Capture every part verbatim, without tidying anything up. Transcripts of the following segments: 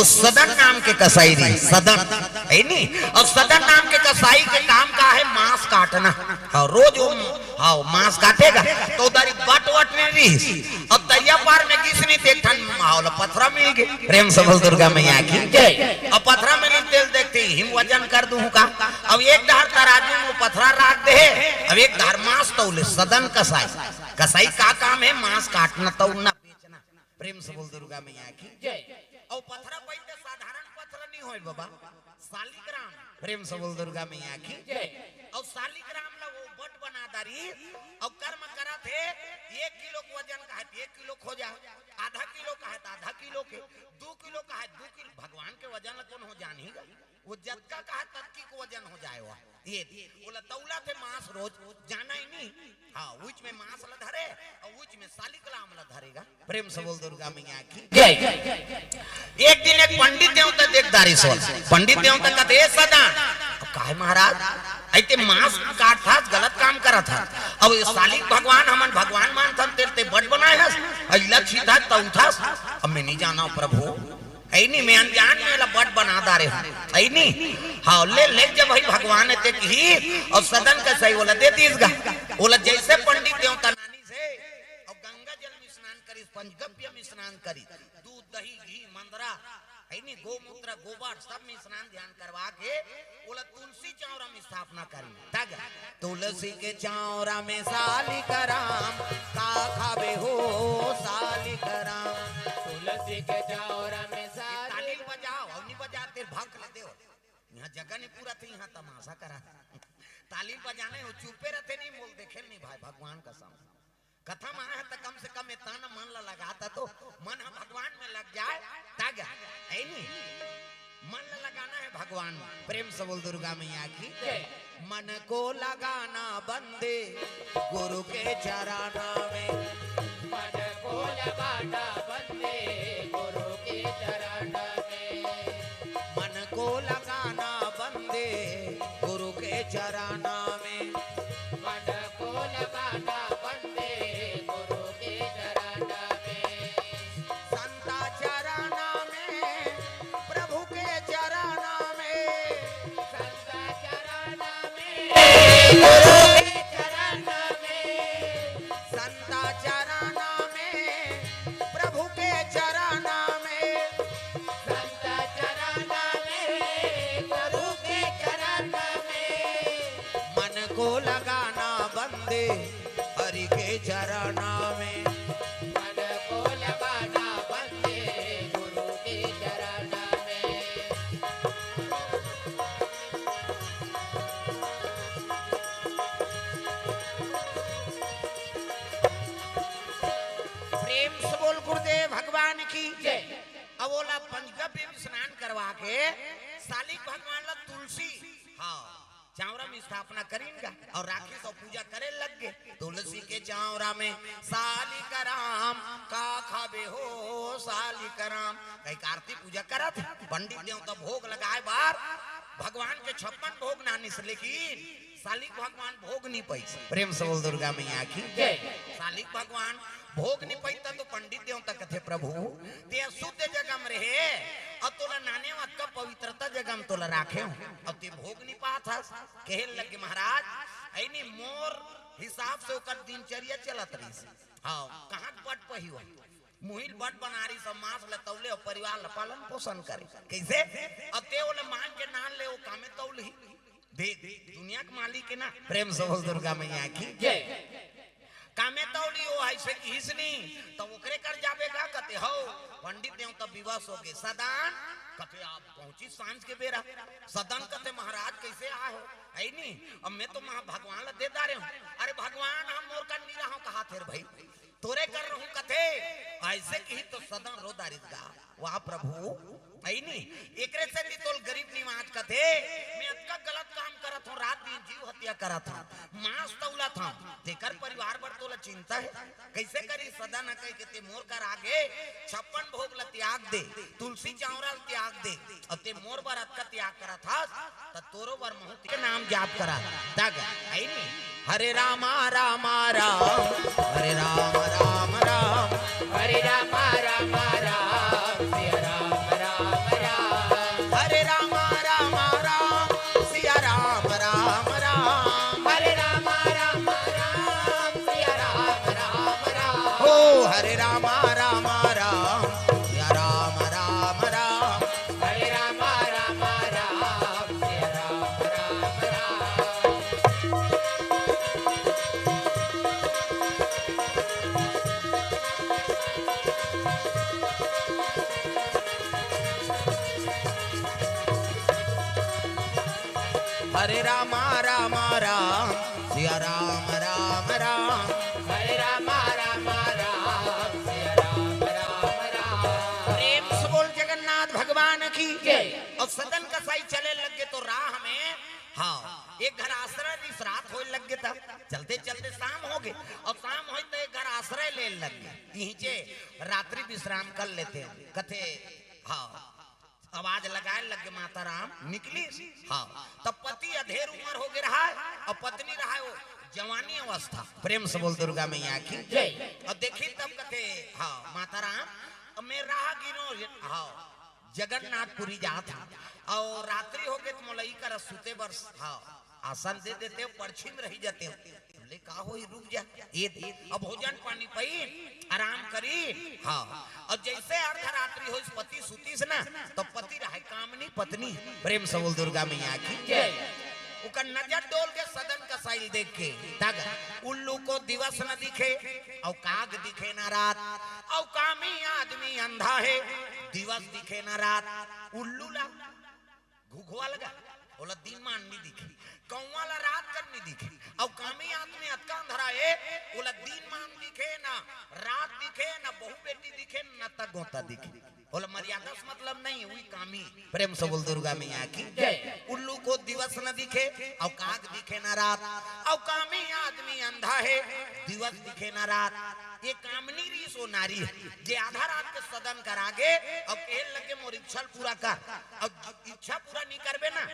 सदन नाम के कसाई रहिस, सदन, हे नी? अउ सदन नाम के कसाई के काम का हे? मांस काटना। अउ रोज वो, हाँ, मांस काटेगा, त ओ दरी बट वट नइ रहिस। अब दरिया पार में गिस नी, त एक ठन, हाँ, ओला पथरा मिल गे। प्रेम से बोल दुर्गा मैया की जय। अब पथरा मिलिस तेला देखथे, इही म वजन कर दूहूं का? अब एक डहर तराजू म पथरा राख दे हे, अब एक डहर मांस तौले, सदन कसाई। कसाई का काम हे? मांस काटना, तौलना, बेचना। प्रेम से बोल दुर्गा मैया की जय। अउ पथरा पहिते साधारण पथरा नइ होय बाबा, शालिग्राम। प्रेम से बोल दुर्गा मैया की जय। अउ शालिग्राम ला वो बट बना डारिस, अउ कर्म करत हे, एक किलो के वजन का हे त एक किलो के हो जाय, आधा किलो का हे त आधा किलो के, दू किलो का हे त दू किलो। भगवान के वजन ला कोन हो जानही गा? वो जतका का हे ततकी के वजन हो जाय। वो ये ओला तौलथे मांस रोज, जाना ही नहीं। हाँ, उच में मांस ला धरे अउ उच में शालिग्राम ला धरे गा। प्रेम से बोल दुर्गा मैया की जय। एक दिन एक पंडित देवता देख डारिस ओला। पंडित देवता कथे, "ए सदन।" "अब काहे महाराज?" "अइते मांस काटथस, गलत काम करत हस। अब ये शालिक भगवान, हमन भगवान मानथन, तेला ते बट बनाय हस, अइला छीथस, तौलथस। अब मैं नइ जानंव प्रभु, हे नी, मैं अनजान में एला बट बना डारे हंव, हे नी।" हाँ, ले, ले जा भाई, भगवान हे ते किहिस, अउ सदन कसाई ओला दे दिस गा। ओला जइसे पंडित देवता लानिस हे, अउ गंगा जल में स्नान करिस, पंचगव्य में स्नान करिस, दूध, दही, घी, मंदरा, हे नी, गोमूत्र, गोबर, सब में स्नान ध्यान करवा के ओला तुलसी चौरा में स्थापना करिन। तग तुलसी के चौरा में शालिग्राम, का खाबे हो शालिग्राम। तुलसी के चौरा में ये ताली शालिग्राम। बजाव, अउ नइ बजाय तेला भंख ला देव। इहाँ जगह नइ पूरत हे, इहाँ तमाशा करा। ताली बजाना हे, वो चुपे रहिथे, नइ मोला देखे नइ भाई, भगवान कसम। कथा म आय हस त कम से कम ए तन मन ला लगात हस, त मन ह भगवान में लग जाय, तग, हे नी? मन ला लगाना हे भगवान में। प्रेम से बोल दुर्गा मैया की जय। मन को लगाना बंदे गुरु के चरणा में। मन को लगाना बंदे गुरु के चरणा में। मन को लगाना बंदे गुरु के चरणा में। मन को लगाना बंदे गुरु के चरणा में। संता चरणा में, प्रभु के चरणा में। संता चरणा में, गुरु के चरणा में। संता चरणा में, प्रभु के चरणा में। संता चरणा में, प्रभु के चरणा में। मन को लगाना बंदे हरि के चरणा में। मन को लगाना बंदे गुरु के चरणा में। प्रेम से बोल गुरुदेव भगवान की जय। अब ओला पंचगव्य में स्नान करवा के शालिक भगवान ला तुलसी, हाँ, चौरा में स्थापना करिन गा अउ राखिस अउ पूजा करे लग गे। तुलसी के चौरा में शालिग्राम, का खाबे हो शालिग्राम। कहिके आरती पूजा करत हे। पंडित देवता भोग लगाय बर भगवान के छप्पन भोग लानिस, लेकिन शालिक भगवान भोग नइ पाइस। प्रेम से बोल दुर्गा मैया की जय। शालिक भगवान भोग नइ पाइस त पंडित देवता कथे, "प्रभु, ते अशुद्ध जगह में रहे, अउ तोला लाने म अतका पवित्रता जगह में तोला राखे हंव, अउ ते भोग नइ पात हस।" कहे लगे, "महाराज, हे नी, मोर हिसाब से ओकर दिनचर्या चलत रहिस। हाँ, कहाँ के बट पहिवा, मुहिल बट बनारिस, सब मांस ल तौले अउ परिवार ल पालन पोषण करे। कइसे? अउ ते ओला मान के लान ले, ओ कामे तौलही।" देख, दुनिया के मालिक हे ना। प्रेम से बोल दुर्गा मैया की जय। कामे तौलही, ओ अइसे किहिस नी, त ओकरे कर जाबे गा, कथे, "हव।" पंडित देवता विवश हो गे। सदन कथे, "आप पहुंचिस सांझ के बेरा।" सदन कथे, "महाराज, कइसे आय हो?" हे नी, "अब मैं तो महा भगवान ला दे डारे हंव।" "अरे भगवान, हम मोर कर नइ रहंव," कहाथे रे भाई, "तोरे कर रहूं," कथे। अइसे किहिस त सदन रो डारिस गा, "वाह प्रभु, हे नी, एकरे सेती तोला गरीब निवाज कथे, मैं अतका गलत काम करत हंव, रात दिन जीव हत्या करत हंव, मांस तौलत हंव, तेकर परिवार बर तोला चिंता हे, कइसे करिस?" सदन कहिके, "ते मोर कर आगे छप्पन भोग ला त्याग दे, तुलसी चौरा ला त्याग दे, अउ ते मोर बर अतका त्याग करत हस, त तोरो बर महूं के नाम जाप करा।" तग, हे नी, हरे रामा रामा राम, हरे राम राम राम, हरे रामा रामा राम, सिया राम राम हरे रामा रामा राम, सिया राम राम राम। हरे रामा रामा राम, सिया राम राम राम। प्रेम से बोल जगन्नाथ भगवान की जय। अउ सदन कसाई चले लग गे त राह में, हाँ, एक घर आसरा रिहिस, रात होय लग गे, त चलते चलते शाम हो गे। अउ शाम होय त एक घर आश्रय ले लग गे, इहिंचे रात्रि विश्राम कर लेतेंव, कथे। हाँ, आवाज लगाय लग गे, माता राम निकलिस। हाँ, तब पति अधेर उमर हो गे रहय अउ पत्नी रहय ओ जवानी अवस्था। प्रेम से बोल दुर्गा मैया की जय। अउ देखिस तब कथे, हाँ, माता राम, अब मैं राह गिनों, हाँ, जगन्नाथपुरी जात हंव, अउ रात्रि हो गे त मोला ई करा सुते बर, हाँ, आसन दे देतेव, परछी म रहि जातेव। बोले, का होही, रुक जा। ए दे, अब भोजन पानी पईन, आराम करीन। हाँ, अउ जइसे अर्धरात्रि होइस, पति सुतिस ना, त पति रहय कामनी पत्नी। प्रेम से बोल दुर्गा मैया की जय। ओकर नजर डोल गे सदन कसाई ल देख के। तग उल्लू को दिवस न दिखे, अउ काग दिखे न रात, अउ कामी आदमी अंधा हे, दिवस दिखे न रात। उल्लू ला घुघवा लगा, ओला दिन मान नइ दिखे, कौवा ला रात कन नइ दिखे, अउ कामी आदमी अतका अंधरा हे, ओला दिन मान दिखे, ना रात दिखे, ना बहू बेटी दिखे, ना त गोता दिखे, ओला मर्यादा से मतलब नहीं, उही कामी। प्रेम से बोल दुर्गा मैया की जय। उल्लू को दिवस न दिखे, अउ काग दिखे ना रात, अउ कामी आदमी अंधा हे, दिवस दिखे ना रात। ए कामनी रिहिस ओ नारी हे, जे आधा रात के सदन करा गे, अउ कहे लगे, मोर इच्छा ल पूरा कर, अउ इच्छा पूरा नइ करबे ना,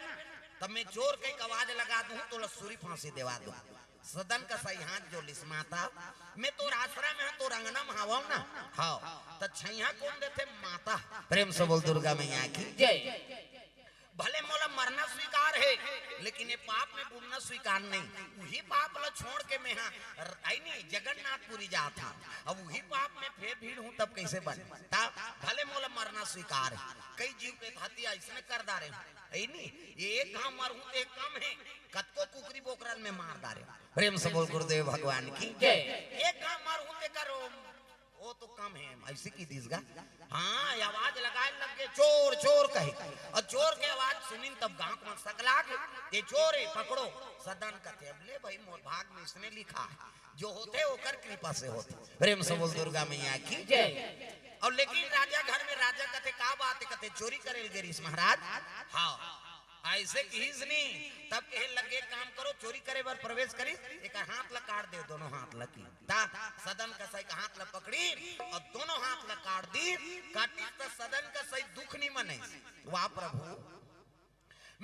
त मैं जोर के एक आवाज लगा दूं, तोला सूरी फांसी देवा दूं। सदन कसाई हाथ जोर लिस, माता, मैं तोर आसरा में हंव, तोर अंगना में हवंव ना। हाँ, त छइहां कोन देथे? माता। प्रेम से बोल दुर्गा मैया की जय। भले मोला मरना स्वीकार हे, लेकिन ए पाप में बुड़ना स्वीकार नहीं। उही पाप ला छोड़ के मैं हा, अइ नहीं, जगन्नाथपुरी जात हंव। अब उही पाप में फेर भिड़हूं तब कइसे बने? त भले मोला मरना स्वीकार हे, कई जीव के हत्या अइसने कर डारे हंव, अइ नहीं, एक घांव मरहूं त ए कम हे, कतको कुकरी बोकरा ल मैं मार डारे हंव। प्रेम से बोल गुरुदेव भगवान की जय। एक घांव मरहूं त ए करो ओ तो कम हे, अइसे कहि दिस गा। हाँ, ए आवाज लगाय लग गे, "चोर, चोर" कहे। अउ चोर के आवाज सुनिन तब गांव के मन सकला गे, "ए चोर हे, पकड़ो।" सदन कथे, "अब ले भई, मोर भाग में इसने लिखा हे, जो होथे ओकर कृपा से होथे।" प्रेम से बोल दुर्गा मैया की जय। अउ लेकिन राजा घर में राजा कथे, "का बात हे?" कथे, "चोरी करे ल गे रिहिस महाराज।" हाँ, अइसे किहिस नी, तब कहे लगे, "काम करो, चोरी करे बर प्रवेश करिस, एकर हाथ ला काट देव, दोनों हाथ ला।" कि त सदन कसाई के हाथ ला पकड़िस अउ दोनों हाथ ला काट दिस। काटिस त सदन कसाई दुख नइ मनइस, "वाह प्रभु,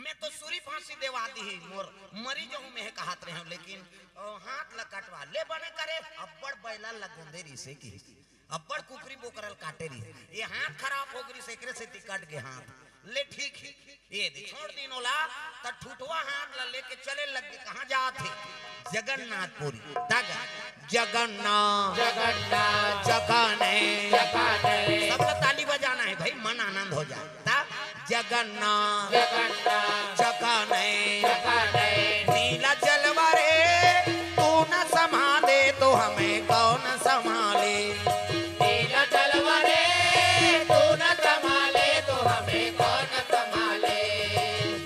मैं तो सूरी फांसी देवा दिही, मोर मरी जहूं मैं कहत रहेंव, लेकिन, अ, हाथ ला कटवा ले बने करे, अब्बड़ बइला ल गोंदे रिहिसे," किहिस। अब्बड़ कुकरी बोकरा ल काटे रिहिस, ए हाथ खराब हो गे रिहिस, एकरे सेती कट गे हाथ। ले ठीक हे, ए दे छोड़ दिन ओला, त ठुठवा हाथ ला लेके चले लग गे। कहाँ जात हे? जगन्नाथपुरी। तग जगन्नाथ, जगन्नाथ, जगने, जगने। सबला ताली बजाना हे भई, मन आनंद हो जाय। त जगन्नाथ, जगन्नाथ, जगने, जगने। नीला जलवा रे, तू न संभाले तो हमें कौन संभाले? नीला जलवा रे, तू न संभाले तो हमें कौन संभाले?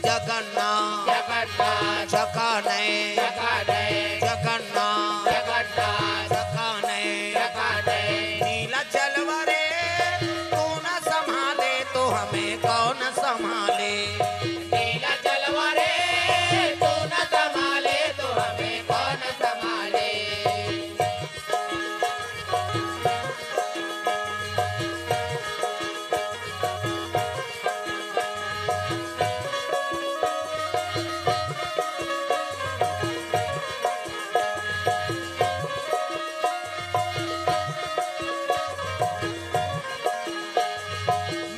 जगन्नाथ, जगन्नाथ, जगने, जगने। जगन्नाथ, जगन्नाथ, जगने, जगने। नीला जलवा रे, तू न संभाले तो हमें कौन संभाले? नीला जलवा रे, तू न संभाले तो हमें कौन संभाले?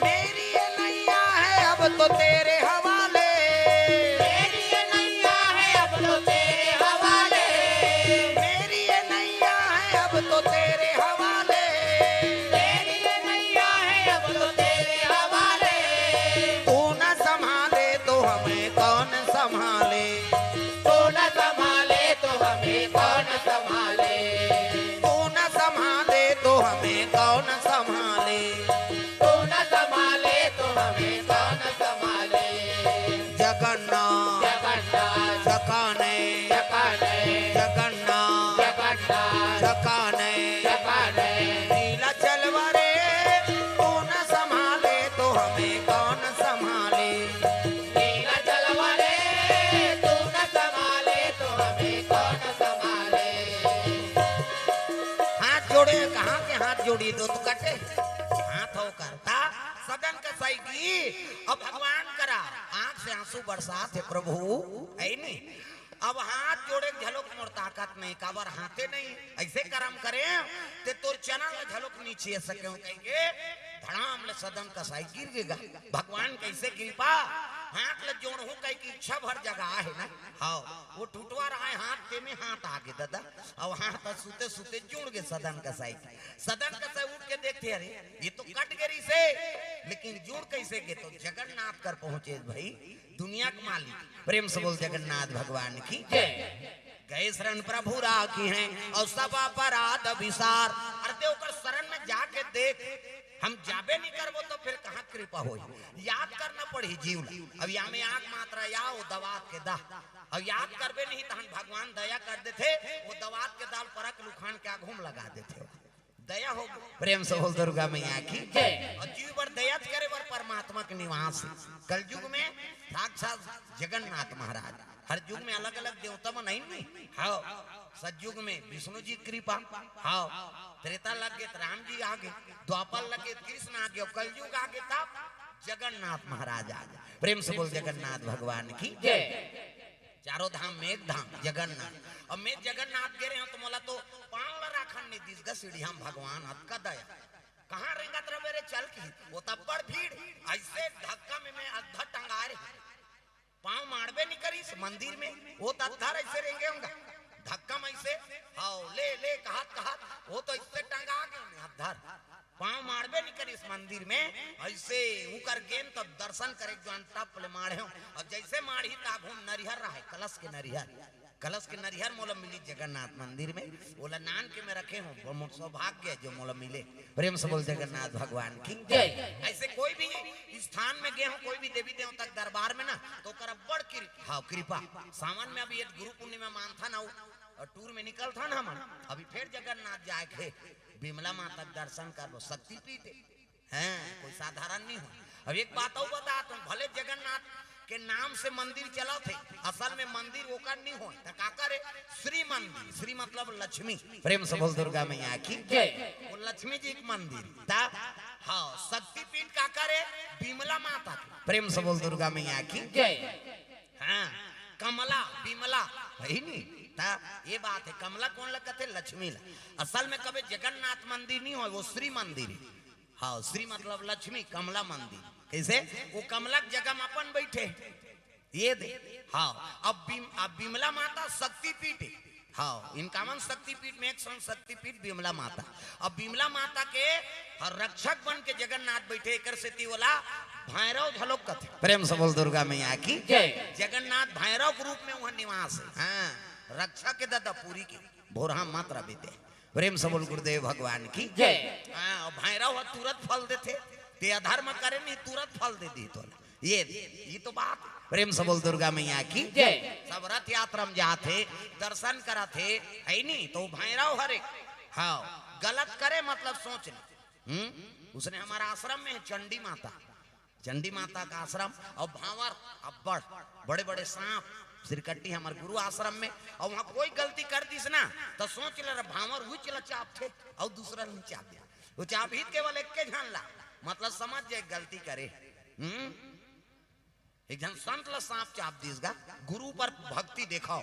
मेरी ये नैया है अब तो तेरे हवाले। मेरी ये नैया है अब तो तेरे हवाले। मेरी ये नैया है अब तो तेरे हवाले। मेरी ये नैया है अब तो तेरे हवाले। तू न संभाले तो हमें कौन संभाले? तू न संभाले तो हमें कौन संभाले? तू न संभाले तो हमें कौन संभाले? तू न संभाले तो हमें कौन संभाले? कौन संभाले? तेरा जलवा रे, तू न संभाले तो हमें कौन संभाले? हाथ जोड़े, कहाँ के हाथ जोड़ी, दो तो कटे हाथ हो करता। सदन कसाई की, अब भगवान करा आंख से आंसू बरसात हे प्रभु, है नी? अब हाथ जोड़े के झलोक मोर ताकत नहीं, काबर हाथे नहीं, ऐसे करम करे ते तोर चरण ल झलोक नी छुए सके हो कहिके धड़ाम ले सदन कसाई गिर गेगा। भगवान कैसे कृपा, हाथ ल जोड़हूं कहिके इच्छा भर जगा हे ना। हाव, वो टूटवा रहा है हाथ, ते में हाथ आगे दादा। अब हाथ ह सुते सुते जुड़ गे सदन कसाई। सदन कसाई उठ के देखते, अरे ये तो कट गे रहिसे, लेकिन जुड़ कैसे गे? तो जगन्नाथ कर पहुंचे भाई, दुनिया के मालिक। प्रेम से बोल जगन्नाथ भगवान की जय। गए शरण प्रभु राखिहैं और सब अपराध विसार। अरे ते ओकर शरण में जाके देख, हम जाबे नहीं करबो तो फिर कहाँ कृपा होई? याद करना पड़ी जीव ला। अब या में आग मात्रा या वो दवात के दा, अब याद करबे नहीं तहन भगवान दया कर देथे, वो दवात के दाल परक लुखान के आगू में लगा देथे। दया हो, प्रेम से बोल दुर्गा मैया की जय। और जीव बर दया करे बर परमात्मा के निवास हे। कलयुग में साक्षात जगन्नाथ महाराज, हर युग में अलग-अलग देवता मन आइन नहीं। हाव, सतयुग में विष्णु जी कृपा, हाव, त्रेता लग गे त राम जी आ गे, द्वापर लग गे त कृष्ण आ गे, और कलयुग आ गे तब जगन्नाथ महाराज आ गे। प्रेम से बोल जगन्नाथ भगवान की जय। चारों धाम में एक धाम जगन्नाथ। अब मैं जगन्नाथ गे रहे हूं तो मोला तो पांव ला राखन नहीं दिस गा सीढ़िया में भगवान, अतका दया। कहाँ रेंगत रहे रे चल की, वो तब बड़ भीड़, ऐसे धक्का में मैं अद्धा टंगा रहे। पांव मारबे नहीं करिस मंदिर में, वो तो अद्धा ऐसे रेंगे होंगा। धक्का में ऐसे, हाव, ले, ले, कहत, कहत, वो तो इससे टंगा गे होंगे अद्धा। पांव मारबे नहीं करिस मंदिर में, ऐसे उकर गेन तब दर्शन करे जोन टप ले मारे हो। और जैसे मारही ताघू नरिहर रहे, कलश के नरिहर। कलश के नरिहर मोला मिली जगन्नाथ मंदिर में, ओला नान के मैं रखे हूँ, वो मोर सौभाग्य है जो मोला मिले। प्रेम से बोल जगन्नाथ भगवान की जय। ऐसे कोई भी स्थान में गे हूँ, कोई भी देवी देवता के दरबार में ना, तो ओकर बड़ कृ-, हाँ, कृपा। सावन में अभी एक गुरु पूर्णिमा मानथन, और टूर में निकलथन हमन, अभी फिर जगन्नाथ जाए के, बिमला माता के दर्शन करबो, शक्तिपीठ है। हैं, कोई साधारण नहीं हो। अब एक बात और बतात हूँ, भले जगन्नाथ के नाम से मंदिर चलत हे, असल में मंदिर ओकर नहीं हो, त काकर हे? श्री मंदिर। श्री मतलब लक्ष्मी। प्रेम से बोल दुर्गा मैया की जय। वो लक्ष्मी जी के मंदिर। त हाँ, शक्तिपीठ काकर हे? बिमला माता के। प्रेम से बोल दुर्गा मैया की जय। हाँ, कमला, बिमला, है नी? त ये बात है, कमला कोन ला कथे? लक्ष्मी ला। असल में कबे जगन्नाथ मंदिर नहीं हो, वो श्री मंदिर है। हाँ, श्री मतलब लक्ष्मी, कमला मंदिर। कैसे? वो कमला के जगह में अपन बैठे। ये दे। हाँ, अब बिम-, अब बिमला माता शक्तिपीठ है। हाँ, इनका मन शक्तिपीठ में एक सन शक्तिपीठ बिमला माता। अब बिमला माता के हर रक्षक बन के जगन्नाथ बैठे, एकर सेती ओला भैरव घलोक कथे। प्रेम से बोल दुर्गा मैया की जय। जगन्नाथ भैरव के रूप में वह निवास है। हाँ, रक्षा के दादा पूरी के भोरहा मात्रा बीते। प्रेम से बोल गुरुदेव भगवान की जय। हाँ, और भैरव ह तुरंत फल देथे, ते अधर्म करे नहीं, तुरंत फल दे दी तोला। ये, ये तो बात। प्रेम से बोल दुर्गा मैया की जय। सब रथ यात्रा में जाथे, दर्शन करथे, है नी? तो भैरव हरे, हाँ, गलत करे मतलब सोच ले। हम्म, उसने हमारा आश्रम में है चंडी माता, चंडी माता का आश्रम, और भांवर अब्बड़, बड़े बड़े सांप, सिरकट्टी हमारे गुरु आश्रम में, और वहाँ कोई गलती कर दिस ना, तो सोच ले रे, भांवर उही चला चाप थे, और दूसरा नहीं चाप दिया। वो चाप ही केवल एक के झन ला, मतलब समझ जाए गलती करे। हम्म, एक झन संत ला सांप चाप दिस गा। गुरु पर भक्ति देखाओ,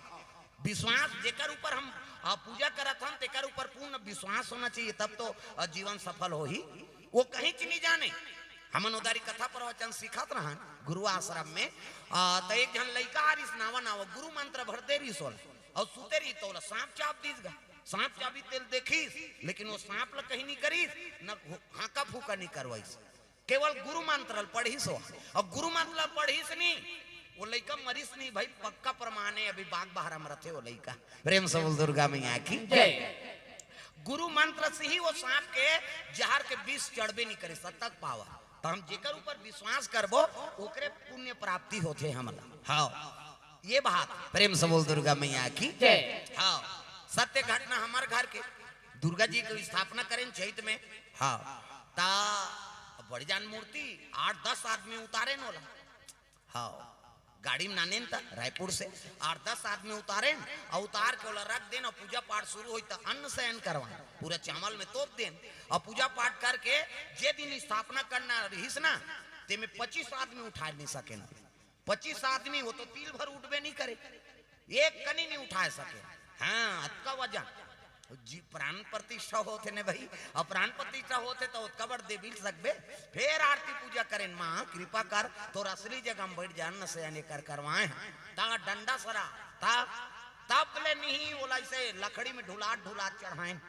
विश्वास जेकर ऊपर हम, आ, पूजा करत हन, तेकर ऊपर पूर्ण विश्वास होना चाहिए, तब तो, आ, जीवन सफल होही। वो कहीं च नहीं जाने। हमन उदारी कथा प्रवचन सीखत रहन गुरु आश्रम में, आ, त एक झन लइका आ रिस नावा नावा, गुरु मंत्र भर दे रिस ओला, और सुते रही तो ओला सांप चाप दिस गा। सांप चाबी तेल देखिस, लेकिन वो सांप ला कहीं नहीं करिस, न हाका फूका नहीं करवाइस। केवल गुरु मंत्र ल पढ़िस हो, और गुरु मंत्र ल पढ़िस नहीं, वो लइका मरिस नहीं भाई, पक्का प्रमाण है, अभी बाग बहरा में रथे वो लइका। प्रेम से बोल दुर्गा मैया की जय। गुरु मंत्र से ही वो सांप के जहर के विष चढ़बे नहीं करे, सतक पावर। तो हम जेकर ऊपर विश्वास करबो, ओकरे पुण्य प्राप्ति होथे हमला। हाँ, ये बात। प्रेम से बोल दुर्गा मैया की जय। हाँ, सत्य घटना हमार घर के, दुर्गा जी की स्थापना करें चैत में। हाँ, ता बड़े जान मूर्ति, आठ दस आदमी उतारेन ओला। हाँ, गाड़ी में नानेन त रायपुर से आठ दस आदमी उतारेन, अउ उतार के ओला रख देन, अउ पूजा पाठ शुरू होई त अन्न शयन करवाएन, पूरा चावल में तोप देन, अउ पूजा पाठ करके जे दिन स्थापना करना रहिस ना, तेमे पच्चीस आदमी उठा नहीं सकेन। पच्चीस आदमी, वो तो तिल भर उठबे नहीं करे, एक कनी नहीं उठा सके। हाँ, अतका वजन। जी, प्राण प्रतिष्ठा होथे ने भाई, अउ प्राण प्रतिष्ठा होथे त ओतका बड़ देवी ल सकबे। फेर आरती पूजा करेन, माँ कृपा कर, तोर असली जगह में बैठ जान, न से अने कर करवाए हैं। ता डंडा सरा, ता तब ले नहीं बोला, इसे लकड़ी में ढुलात ढुलात चढ़ाएन।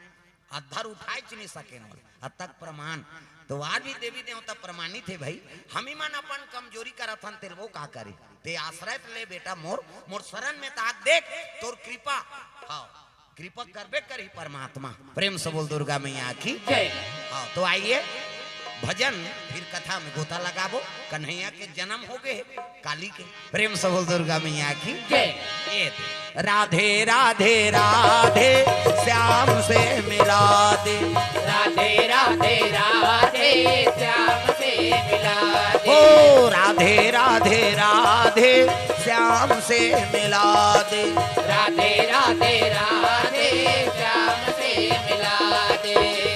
अधर उठाए च नहीं सकेन, अतक प्रमाण। तो आज भी देवी देवता प्रमाणित हे भाई। हमी मन अपन कमजोरी करत हन, तेल वो का करे? ते आश्रय त ले बेटा मोर, मोर शरण में ताक देख, तोर कृपा। हाँ, कृपा करबे करही परमात्मा। प्रेम से बोल दुर्गा मैया की। जय। हाँ, तो आइए भजन, फिर कथा में गोता लगाबो। कन्हैया के जन्म हो गए हे काली के। प्रेम से बोल दुर्गा मैया की। जय। ये दे। राधे राधे राधे, श्याम से मिला दे। राधे राधे राधे, श्याम से मिला दे। ओ राधे राधे राधे, श्याम से मिला दे। राधे राधे राधे, श्याम से मिला दे।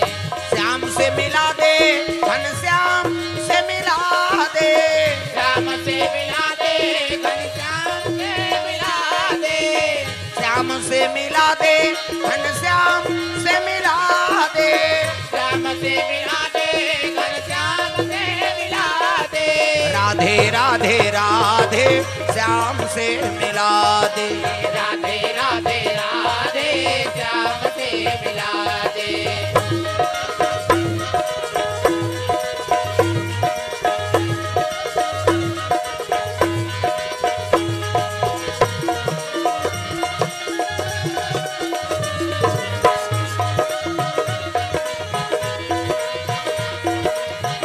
श्याम से मिला दे, घनश्याम से मिला दे। श्याम से मिला दे, घनश्याम से मिला दे। श्याम से मिला दे, घनश्याम से मिला दे। श्याम से मिला दे, घनश्याम से मिला दे। राधे राधे राधे, श्याम से मिला दे। राधे राधे राधे, श्याम से मिला दे।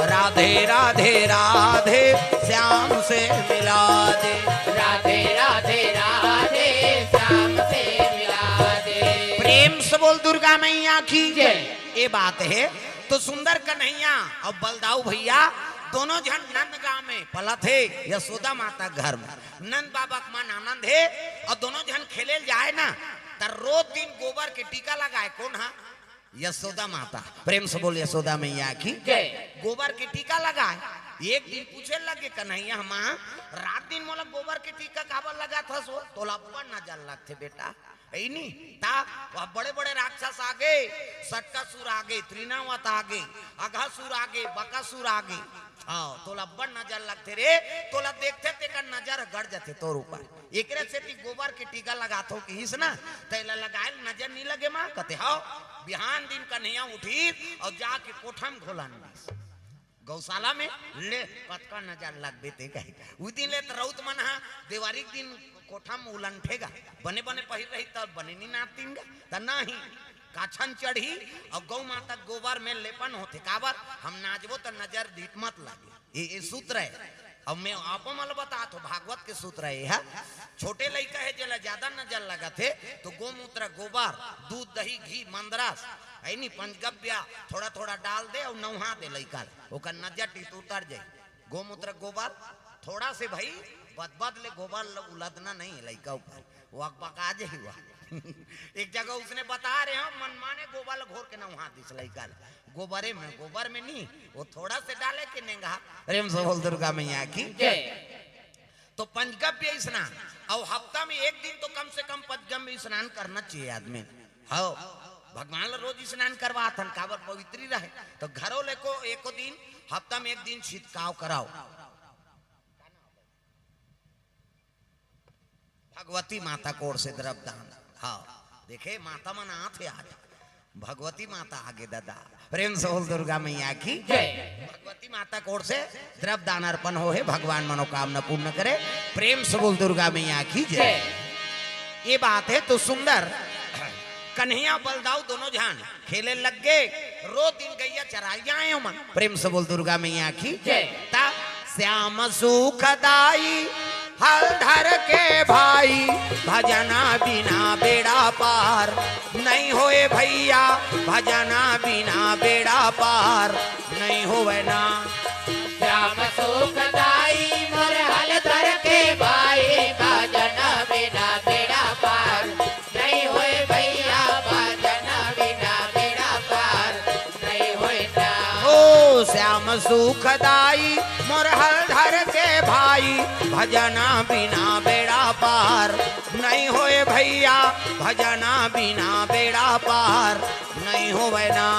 राधे राधे राधे, श्याम से मिला दे। राधे राधे राधे, श्याम से मिला दे। प्रेम से बोल दुर्गा मैया की। जय। ये बात हे तो सुंदर कन्हैया अउ बलदाऊ भैया दोनों झन नंद गांव में पलत हे, यशोदा माता घर में। नंद बाबा के मन आनंद हे अउ दोनों झन खेले ल जाए ना, त रोज दिन गोबर के टीका लगाए। कोन हा? यशोदा माता। प्रेम से बोल यशोदा मैया की। जय। गोबर के टीका लगाए। एक दिन पूछे लगे, "कन्हैया माँ, रात दिन मोला गोबर के टीका काबर लगात हस वो? तोला अब्बड़ नजर लगथे बेटा।" हे नी? ता वह बड़े-बड़े राक्षस आगे, सटकासुर आगे, त्रिनावत आगे, अघासुर आगे, बकासुर आगे। हाँ, तोला अब्बड़ नजर लगथे रे, तोला देखथे तेकर नजर गड़ जथे तोर ऊपर। एकरे सेती गोबर के टीका लगाथो किहिस ना, त एला लगाए ल नजर नी लगे माँ, कथे, "हव।" बिहान दिन कन्हैया उठिस अउ जाके कोठा म घोलन दिस। गौशाला में ले कतका नजर लगबे ते कहे। उ दिन ले त रउत मन हा देवारी के दिन कोठा में उलंठेगा, बने बने पहिर रही त बने नी नाचतिन गा, त नहीं, काछन चढ़ी अउ गौ माता के गोबर में लेपन होथे। काबर? हम नाचबो त नजर दीत मत लागे। ये, ये सूत्र हे। अब मैं आपो मन ल बतात हो, भागवत के सूत्र हे, हा? छोटे लइका हे जेला ज्यादा नजर लगत हे, तो गोमूत्र, गोबर, दूध, दही, घी, मंदरस, हे नी, पंचगव्य थोड़ा थोड़ा डाल दे अउ नउहा दे लइका ल, ओकर नजर टीत उतर जाई। गोमूत्र, गोबर थोड़ा से भाई, बदबद ले गोबर ल उलदना नहीं हे लइका ऊपर, वो अकबका जाही वो। एक जगह उसने बता रहे हो, मनमाने गोबर ल घोर के नउहा दिस लइका ल। गोबरे में, गोबर में नहीं, वो थोड़ा से डाले के नेंगा। प्रेम से बोल दुर्गा मैया की। जय। तो पंचगव्य स्नान, अउ हफ्ता में एक दिन तो कम से कम पंचगव्य स्नान करना चाहिए आदमी। हव, भगवान ल रोज स्नान करवाथन, काबर पवित्री रहे। तो घरो ले को एको दिन, हफ्ता में एक दिन छितकाव कराओ। भगवती माता कोर से द्रव्य दान। हाँ, देखे, माता मन आत हे आज। भगवती माता आगे दादा। प्रेम से बोल दुर्गा मैया की। जय। भगवती माता कोर से द्रव्य दान अर्पण हो हे, भगवान मनोकामना पूर्ण करे। प्रेम से बोल दुर्गा मैया की जय। जय। ये बात हे तो सुंदर। कन्हैया बलदाऊ दोनों झन खेले लग गे, रोज दिन गैया चराए जाए ओमन। प्रेम से बोल दुर्गा मैया की। जय। ता श्याम सुखदाई हलधर के भाई, भजना बिना बेड़ा पार नहीं होए भैया, भजना बिना बेड़ा पार नहीं होए ना। सुखदाई मोर हल धर के भाई, भजन बिना बेड़ा पार नहीं होए भैया, भजन बिना बेड़ा पार नहीं होए ना। ओ श्याम सुखदाई मोर हल धर के भाई, भजन बिना बेड़ा पार नहीं होए भैया, भजन बिना बेड़ा पार नहीं होवे ना।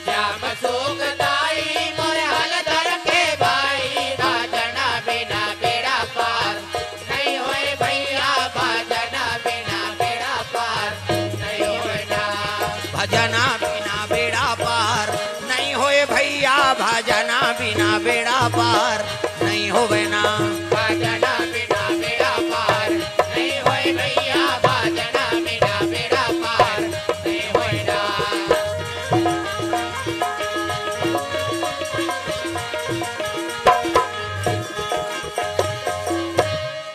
श्याम सुखदाई मोर हल धर के भाई, भजन बिना बेड़ा पार नहीं होए भैया, भजन बिना बेड़ा पार नहीं होए ना। भजन बिना बेड़ा पार नहीं होए भैया, भजन बिना बेड़ा पार नहीं होवे ना। भजन बिना बेड़ा पार नहीं होए भैया, भजन बिना बेड़ा पार नहीं होए ना।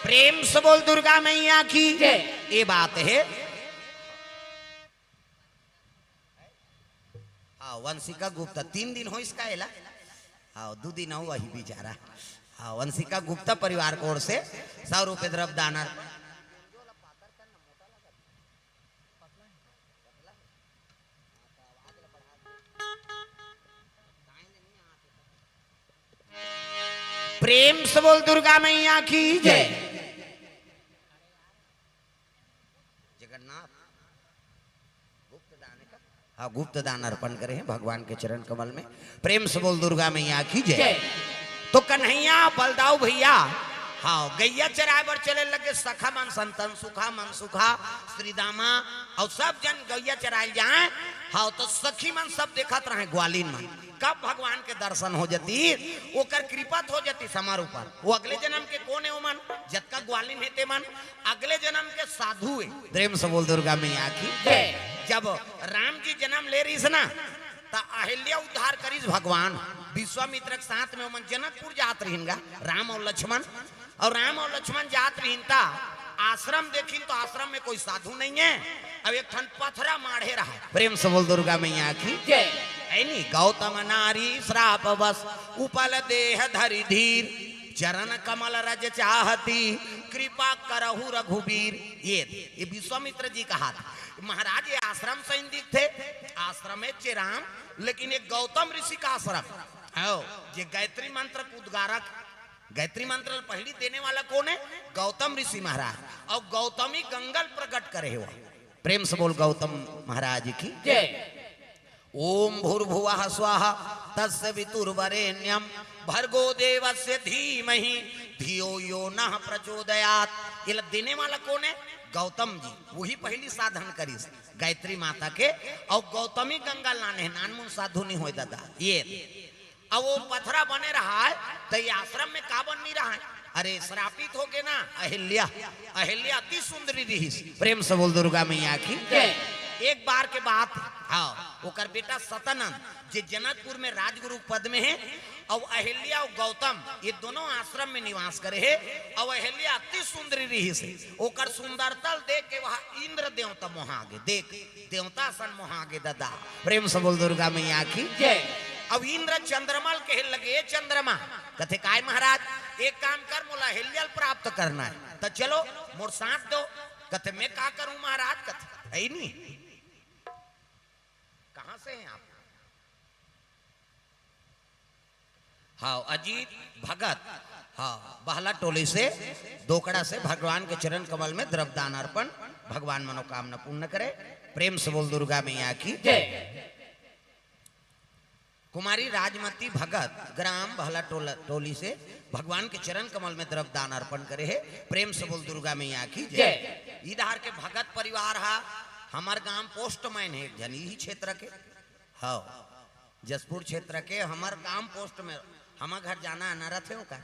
प्रेम से बोल दुर्गा मैया की जय। ये बात है। हाँ, वंशिका गुप्ता, तीन दिन होइस का एला? हाँ, दू दिन हो वही बेचारा। हाँ, वंशिका गुप्ता परिवार की ओर से सौ रुपये द्रव्य दान अर्पण। प्रेम से बोल दुर्गा मैया की जय। जगन्नाथ, गुप्त दान का, हाँ, गुप्त दान अर्पण करे हैं भगवान के चरण कमल में। प्रेम से बोल दुर्गा मैया की जय। जय। तो कन्हैया बलदाऊ भैया, हाँ, गैया चराए बर चले लगे, सखा मन संतन सुखा, मन सुखा, श्रीदामा और सब जन गैया चराए जाए। हाँ, तो सखी मन सब देखत रहे, ग्वालिन मन, कब भगवान के दर्शन हो जतिस, ओकर कृपा हो जतिस हमर ऊपर। वो अगले जन्म के कोन हे ओमन? जतका ग्वालिन हे तेमन अगले जन्म के साधु हे। प्रेम से बोल दुर्गा मैया की जय। जब राम जी जन्म ले रहिस ना, त अहिल्या उद्धार करिस भगवान। विश्वामित्र के साथ में ओमन जनकपुर जात रहिन गा, राम और लक्ष्मण। और राम और लक्ष्मण जात रहिन ता आश्रम देखिन तो आश्रम में कोई साधु नहीं है। अब एक ठन पथरा माढ़े रहा है। प्रेम से बोल दुर्गा मैया की जय। है नी, गौतम नारी श्राप बस उपल देह धरि धीर, चरण कमल रज चाहती कृपा करहु रघुबीर। ये ये विश्वामित्र जी कहा था, महाराज ये आश्रम सही दिखथे, आश्रम हे चेराम, लेकिन एक गौतम ऋषि का आश्रम है, जे गायत्री मंत्र के उद्गारक। गायत्री मंत्र पहली देने वाला कौन है? गौतम ऋषि महाराज। और गौतमी गंगल प्रकट करे हो। प्रेम से बोल गौतम महाराज की जय। ओम भूर्भुवः स्वाहा तस्य वितुर्वरेण्यम भर्गो देवस्य धीमहि धियो यो नः प्रचोदयात। ये ला देने वाला कौन है? गौतम जी। वही पहली साधन करिस गायत्री माता के। और गौतमी गंगा लाने हैं, नानमुन साधु नहीं होए दादा। ये अब वो पथरा बने रहा है, तो ये आश्रम में काबर नहीं रहा है? अरे, श्रापित हो गए ना अहिल्या। अहिल्या अति सुंदरी रहीस। प्रेम से बोल दुर्गा मैया की जय। एक बार के बात है, हाँ, ओकर बेटा सतानंद, जे जनकपुर में राजगुरु पद में है, और अहिल्या और गौतम ये दोनों आश्रम में निवास करे है। और अहिल्या अति सुंदरी रहीस है, ओकर सुंदरता देख के वहाँ इंद्र देवता मोहा गे। देख, देवता सन मोहा गे दादा। प्रेम से बोल दुर्गा मैया की जय। अब इंद्र चंद्रमा ल कहे लगे, "ए चंद्रमा," कथे, "काय महाराज?" "एक काम कर, मोला अहिल्या ल प्राप्त करना है, त चलो मोर साथ दो।" कथे, "मैं का करूं महाराज?" कथे, "है ही नहीं।" कहाँ से हैं आप? हाँ, अजीत भगत, हाँ, बहला टोली से, दोकड़ा से भगवान के चरण कमल में द्रव्य दान अर्पण, भगवान मनोकामना पूर्ण करे। प्रेम से बोल दुर्गा मैया की जय। कुमारी राजमती भगत, ग्राम बहला टोला, टोली से भगवान के चरण कमल में द्रव्य दान अर्पण करे है। प्रेम से बोल दुर्गा मैया की जय। जय। इधर के भगत परिवार हा, हमर गांव पोस्टमैन है एक झन, यही क्षेत्र के। हाँ, जशपुर क्षेत्र के हमर गांव पोस्ट में, हमर घर जाना आना रथे ओकर,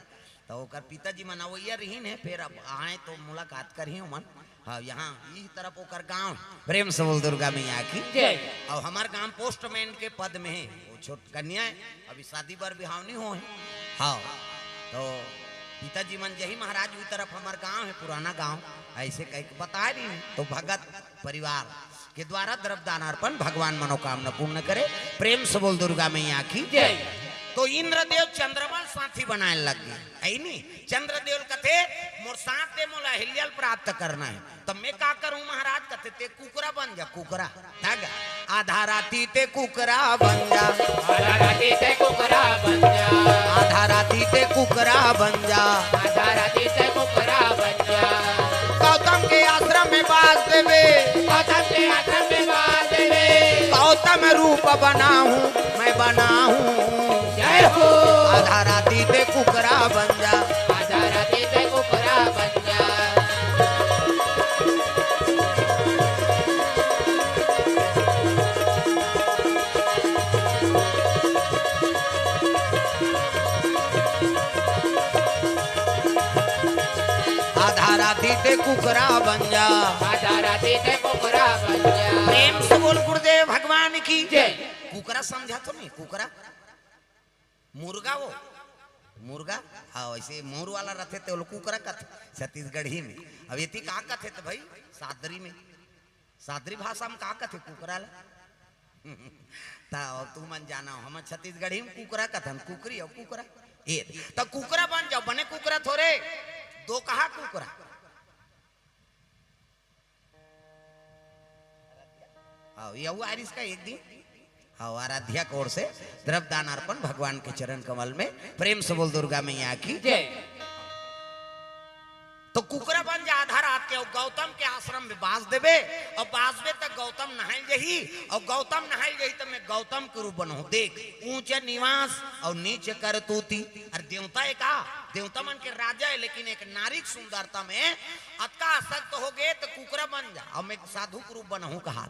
तो ओकर पिताजी मन अवैया रहीन है, फिर अब आए तो मुलाकात करही ओमन। हाँ, यहाँ इही तरफ ओकर गांव है। प्रेम से बोल दुर्गा मैया की जय। और हमर गांव पोस्टमैन के पद में है, वो छोट कन्या है, अभी शादी बर बिहाव नहीं हो है। हाँ, तो पिताजी मन जही महाराज उही तरफ हमर गांव है, पुराना गांव, ऐसे कह के बता रही है। तो भगत परिवार के द्वारा द्रव्य दान अर्पण, भगवान मनोकामना पूर्ण करे। प्रेम से बोल दुर्गा मैया की जय। तो इंद्रदेव चंद्रमा साथी बनाए लग गे। ऐ नी, चंद्रदेव ल कथे, "मोर साथ दे, मोला अहिल्या ल प्राप्त करना हे।" "त मैं का करूं महाराज?" कथे, "ते कुकरा बन जा, कुकरा।" तग आधा राती ते कुकरा बन जा। आधा राती ते कुकरा बन जा। आधा राती ते कुकरा बन जा। आधा राती ते कुकरा बन जा। गौतम के आश्रम में बास देबे। गौतम के आश्रम में बास देबे। गौतम रूप बनाहूं, मैं बनाहूं। जय हो। आधा राती ते कुकरा बन जा। आधा राती ते कुकरा बन जा। आधा राती ते कुकरा बन जा। आधा राती ते कुकरा बन जा। प्रेम से बोल गुरुदेव भगवान की जय। कुकरा समझा तो नहीं, कुकरा? मुर्गा वो, मुर्गा। हाँ, वैसे मोर वाला रथे ते वो लोग कुकरा कथे छत्तीसगढ़ी में। अब एती का कथे त भाई, सादरी में, सादरी भाषा में का कथे कुकरा ला? त अब तुमन जाना हो, हम छत्तीसगढ़ी में कुकरा कथन, कुकरी अउ कुकरा। ए, त कुकरा बन जाओ, बने कुकरा थोरे, दोकहा कुकरा। हाँ, ये हुआ आरिस का एक दिन। हाँ, आराध्या की ओर से द्रव्य दान अर्पण भगवान के चरण कमल में। प्रेम से बोल दुर्गा मैया की जय। तो कुकरा बन जा आधा रात के, अउ गौतम के आश्रम में बास देबे, अउ बासबे त गौतम नहाइल जही, अउ गौतम नहाइल जही त मैं गौतम के रूप बनहूं। देख, ऊंच निवास अउ नीच करतूती। अरे देवता हे का? देवता मन के राजा हे, लेकिन एक नारी के सुंदरता में अतका आसक्त हो गे त कुकरा बन जा, अउ मैं साधु के रूप बनहूं कहा।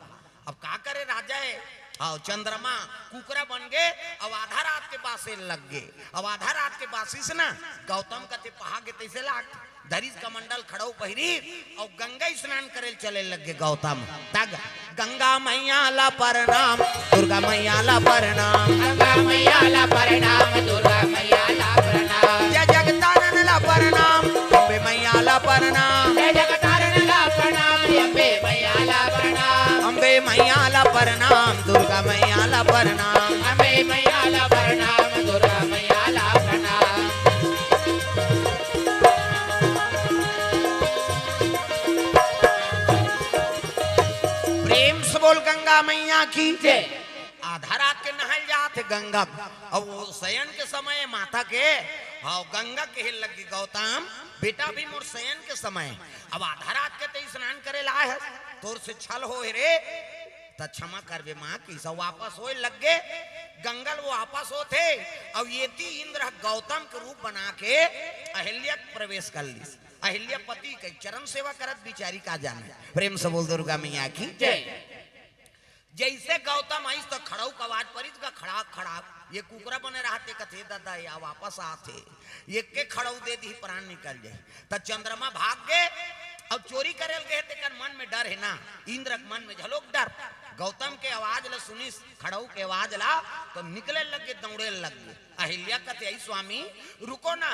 अब का करे राजा हे? हाँ, चंद्रमा कुकरा बन गे, अउ आधा रात के बासे लग गे। अउ आधा रात के बासिस ना, गौतम कथे पहा गे तैसे लाग, धरिस कमंडल खड़ाऊ पहिरी, अउ गंगा स्नान करे चले लग गे गौतम। तग गंगा मैया ला प्रणाम, दुर्गा मैया ला प्रणाम। गंगा मैया ला प्रणाम, दुर्गा मैया ला प्रणाम। जय जगतारण ला प्रणाम, अम्बे मैया ला प्रणाम। जय जगतारण ला प्रणाम, अम्बे मैया ला प्रणाम। अम्बे मैया ला प्रणाम, दुर्गा मैया ला प्रणाम। अम्बे मैया ला प्रणाम, दुर्गा मैया ला प्रणाम। प्रेम से बोल गंगा मैया की जय। आधा रात के नहाइल जात हे गंगा। अब वो शयन के समय माता के, हाँ, गंगा कहे लगी, "गौतम, बेटा, अभी मोर शयन के समय।" अब आधा रात के ते स्नान करे ला आए हस, तोर से छल होय रे, त क्षमा करबे माँ, कइसे वापस होय लग गे। गंगा ल वो वापस होत हे, अब एती इंद्र ह गौतम के रूप बना के अहिल्या के प्रवेश कर लिस। अहिल्या पति के चरण सेवा करत बिचारी का जाने। प्रेम से बोल दुर्गा मैया की जय। जइसे गौतम आइस त खड़ाऊ के आवाज परिस गा, खड़ाक, खड़ाक। ये कुकरा बने रहत हे, कथे, "दादा, या वापस आत हे, ये के खड़ाऊ दे दिही, प्राण निकल जाही।" त चंद्रमा भाग गे अउ चोरी करे ल गे, तेकर मन में डर हे ना, इंद्र के मन में घलोक डर। गौतम के आवाज ल सुनिस, खड़ाऊ के आवाज ला, त निकले लग गे, दौड़े लग गे। अहिल्या कथे, "अई स्वामी, रुको ना,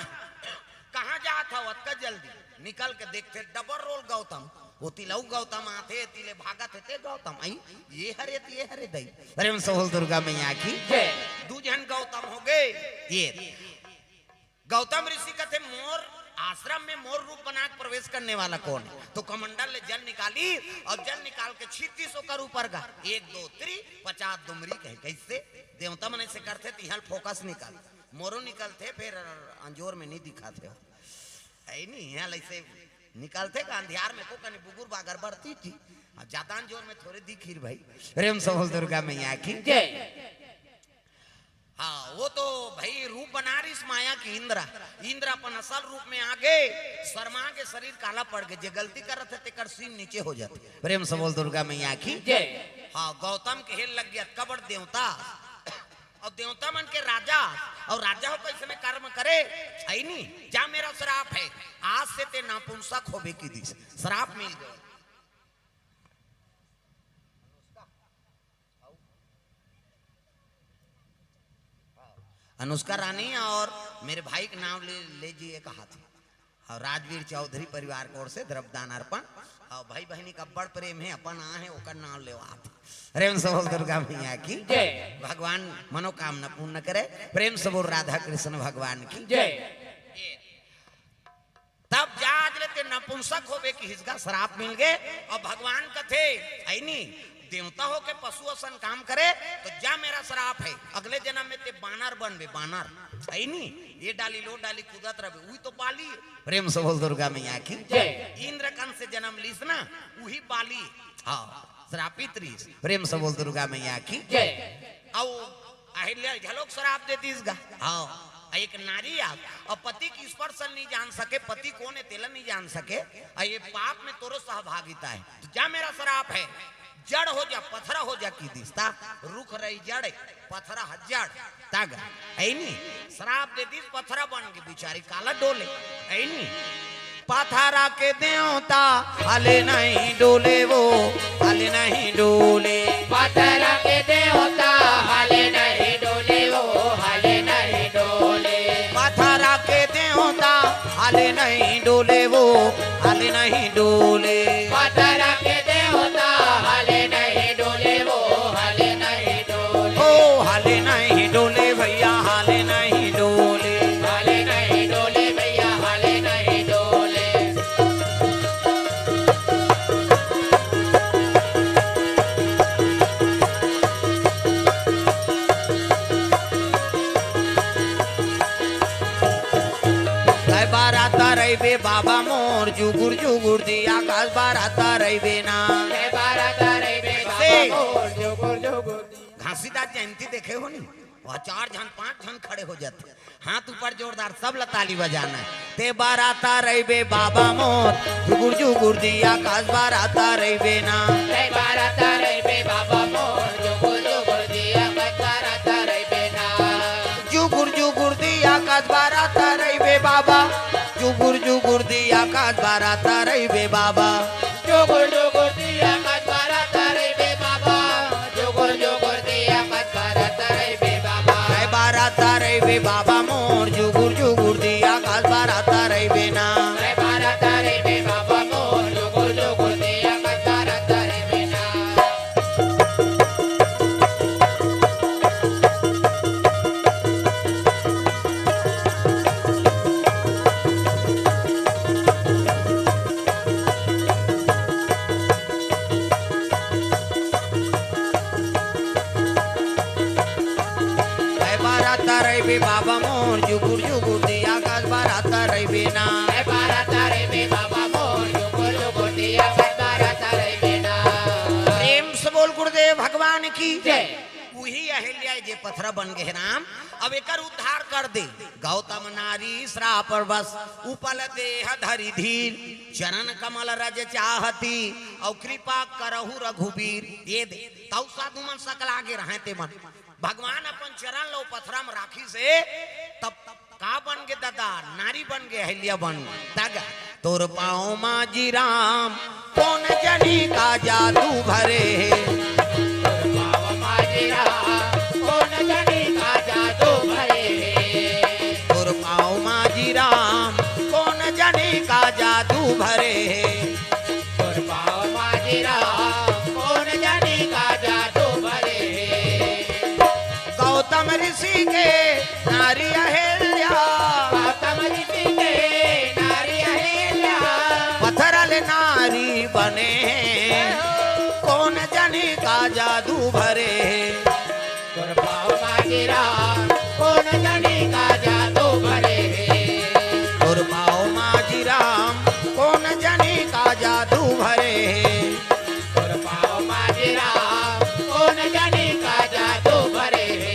कहाँ जात हव अतका जल्दी?" निकल के देखथे, डबल रोल गौतम। ओती ले अउ गौतम आथे, एती ले भागत हे ते गौतम। अई, ये हरे त ये हरे दई। प्रेम से बोल दुर्गा मैया की जय। दू झन गौतम हो गे। ये गौतम ऋषि कथे, "मोर आश्रम में मोर रूप बना के प्रवेश करने वाला कौन है?" तो कमंडल ले जल निकाली अउ जल निकाल के छीट दिस ओकर ऊपर गा। एक, दो, तीन, पचास दुमरी कहे। कइसे? देवता मन अइसे करथे, तिहां ल फोकस निकल, मोरो निकलथे, फेर अंजोर में नइ दिखत हे। अई नी, इहां ल अइसे निकलथे का अंधियार में, को कनी बुगुर बागर बरती थी। अब जादा अंजोर में थोरे दिखही भाई। प्रेम से बोल दुर्गा मैया की जय। हाँ, वो तो भाई रूप बना रिस माया की इंद्रा। इंद्रा अपन असल रूप में आ गे, शर्मा गे, शरीर काला पड़ गे। जे गलती करत हे, तेकर सीन नीचे हो जाथे। प्रेम से बोल दुर्गा मैया की जय। हाँ, गौतम कहे लग गे, "अतका बड़ देवता अउ देवता मन के राजा, अउ राजा हो कइसने कर्म करे, अई नी, जा, मेरा श्राप है, आज से ते नपुंसक होबे," कहि दिस। श्राप मिल गे। अनुष्का रानी अउ मेरे भाई के नाम ले, ले जिए कहा थे। अउ राजवीर चौधरी परिवार के ओर से द्रव्यदान अर्पण। अउ भाई बहिनी के अब्बड़ प्रेम हे, अपन आ हे, ओकर नाम लेवात। प्रेम से बोल दुर्गा मैया की जय। भगवान मनोकामना पूर्ण करे। प्रेम से बोल राधा कृष्ण भगवान की जय। तब जा आज ले ते नपुंसक होबे कि हिसगा श्राप मिल गे। अउ भगवान कथे, "ऐनी देवता होके पशु असन काम करे, तो जा, मेरा श्राप है, अगले जन्म में ते बानर बनबे, बानर।" ऐनी ये डाली लो डाली कूदत रहबे, उही तो बाली।" प्रेम से बोल दुर्गा मैया की जय। इंद्रकंस से जन्म लीस ना, उही बाली। हाँ, श्रापित रीस। प्रेम से बोल दुर्गा मैया की जय। अउ अहिल्या घलोक श्राप दे दीस गा। हाँ, एक नारी आ, अउ पति के स्पर्श नहीं जान सके, पति कोन हे तेला नहीं जान सके, अउ ये पाप में तोरो सहभागिता है, तो जा, मेरा श्राप है, जड़ हो जा, पथरा हो जा, की दिस्ता, रुख रही जड़, पथरा ह जड़, तग, ऐनी, श्राप दे दीस, पथरा बन के बिचारी काला डोले, ऐनी। पथरा के देवता हले नहीं डोले वो, हले नहीं डोले। पथरा के देवता हले नहीं डोले वो, हले नहीं डोले। पथरा के देवता हले नहीं डोले वो, हले नहीं डोले। पथरा के देवता हले नहीं डोले वो, हले नहीं डोले। ओ हले नहीं डोले भैया, हले नहीं डोले। हले नहीं डोले भैया, हले नहीं डोले। तय बारात रहिबे बाबा मोर, जुगुर जुगुर दिया कास बारात रहिबे ना। तय बारात रहिबे बाबा से मोर, जुगुर जुगुर दिया। घासीदास जयंती देखे हो नी? वहाँ चार झन, पांच झन खड़े हो जाथे। हाथ ऊपर जोरदार, सब ला ताली बजाना है। तय बारात रहिबे बाबा मोर, जुगुर जुगुर दिया कास बारात रहिबे ना। तय बारात रहिबे बाबा मोर, जुगुर जुगुर दिया कास बारात रहिबे ना। जुगुर जुगुर दिया कास बारात रहिबे बाबा, जुगुर जुगुर दिया कास बारात रहिबे बाबा। जुगुर जुगुर दिया कास बारात रहिबे बाबा, जुगुर जुगुर दिया कास बारात रहिबे बाबा। तय बारात रहिबे बाबा मोर, जुगुर जुगुर दिया कास बारात रहिबे ना। तय बारात रहिबे बाबा मोर, जुगुर जुगुर दिया कास बारात रहिबे ना। तय बारात रहिबे बाबा मोर, जुगुर जुगुर दिया कास बारात रहिबे ना। तय बारात रहिबे बाबा मोर, जुगुर जुगुर दिया कास बारात रहिबे ना। प्रेम से बोल गुरुदेव भगवान की जय। उही अहिल्या जे पथरा बन गे हे राम, अब एकर उद्धार कर दे। गौतम नारी श्राप बस, उपल देह धरि धीर, चरण कमल रज चाहती, अउ कृपा करहु रघुबीर। ये दे, तउ साधु मन सकला गे रहय ते मन। भगवान अपन चरण ल ओ पथरा म राखिस हे, तब का बन गे ददा? नारी बन गे, अहिल्या बन गे। तग तोर पाँव मा जी राम, कोन जनी का जादू भरे हे। तोर पाँव मा जी राम, कोन जनी का जादू भरे हे। तोर पाँव मा जी राम, कोन जनी का जादू भरे हे। तोर पाँव मा जी राम, कोन जनी का जादू भरे हे। गौतम ऋषि के नारी अहिल्या। गौतम ऋषि के नारी अहिल्या। पथरा ले नारी बने हे। कोन जनी का जादू भरे हे। तोर पाँव मा जी राम, कोन जनी का जादू भरे हे। तोर पाँव मा जी राम, कोन जनी का जादू भरे हे। तोर पाँव मा जी राम, कोन जनी का जादू भरे हे।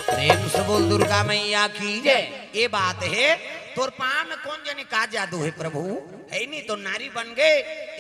प्रेम से बोल दुर्गा मैया की जय। ये बात हे, तोर पाँव में कोन जनी का जादू हे प्रभु? हे नी, तो नारी बन गे,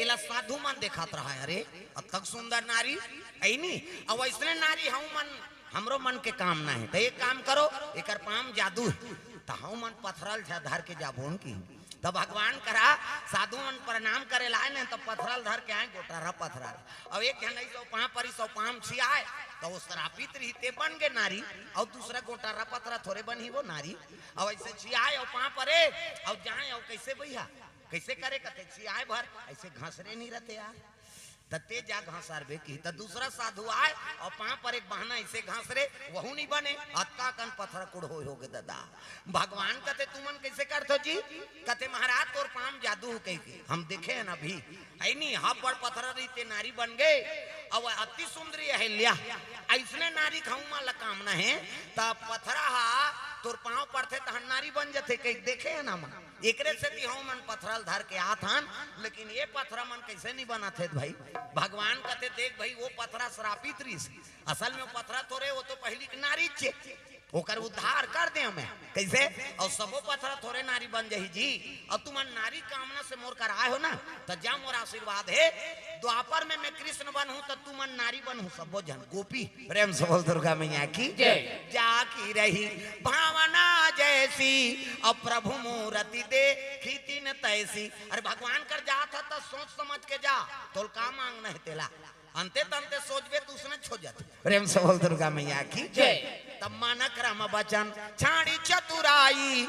एला साधु मन देखत रहा, अरे, अतक सुंदर नारी, हे नी, अउ अइसने नारी हऊ मन, हमरो मन के काम ना हे। त एक काम करो, एकर पाँव में जादू हे, त हऊ मन पथरा ल धर के जाबो न की। त भगवान करा साधु मन प्रणाम करे ला आए न, त पथरा ल धर के आए, गोटारा पथरा ल। अउ एक झन अइसे पाँव परिस अउ पाँव छियाए, त ओ श्रापित रहिस ते बन गे नारी, अउ दूसरा गोटारा पथरा थोरे बनही वो नारी। अउ अइसे छियाए अउ पाँव परे, अउ जाए अउ कइसे भइया, कइसे करे कथे, छियाए भर अइसे घसरे नइ रथे यार। त ते जा घसरबे किही, त दूसरा साधु आए अउ पाँव परे, एक बहाना अइसे घसरे, वहू नइ बने, अतका कन पथरा कुढ़ होय होगे ददा। भगवान कथे, "तुमन कइसे करथो जी?" कथे, "महाराज, तोर पाँव म जादू हो," कहिके, "हम देखे हन अभी, अइनी हा बड़ पथरा रहिस ते नारी बन गे, अउ अति सुंदरी अहिल्या, अइसने नारी के हमन ला कामना हे, त पथरा हा तोर पाँव परथे, तहन नारी बन जथे," कहिके देखे हन हमन। एकरे सेती हमन पथरा ल धर के आत हन, लेकिन ये पथरा मन कइसे नइ बनत हे भाई? भगवान कथे, "देख भाई, वो पथरा श्रापित रहिस, असल में वो पथरा थोरे, वो तो पहिली के नारी चे, ओकर उद्धार कर देंव मैं।" कइसे? अउ सबो पथरा थोरे नारी बन जही जी, अउ तुमन नारी कामना से मोर करा आए हो न, त जा मोर आशीर्वाद हे, द्वापर में मैं कृष्ण बनहूं, त तुमन नारी बनहू, सबो झन गोपी। प्रेम से बोल दुर्गा मैया की जय। जा की रही भावना जैसी, अब प्रभु मूरति देखी तिन तैसी। अरे भगवान कर जात ह त सोच समझ के जा, तोल का मांगना हे तेला। अंते तंते सोचबे त उसने हो जाथे। प्रेम से बोल दुर्गा मैया की जय। तब माना क्रम वचन छाड़ी चतुराई।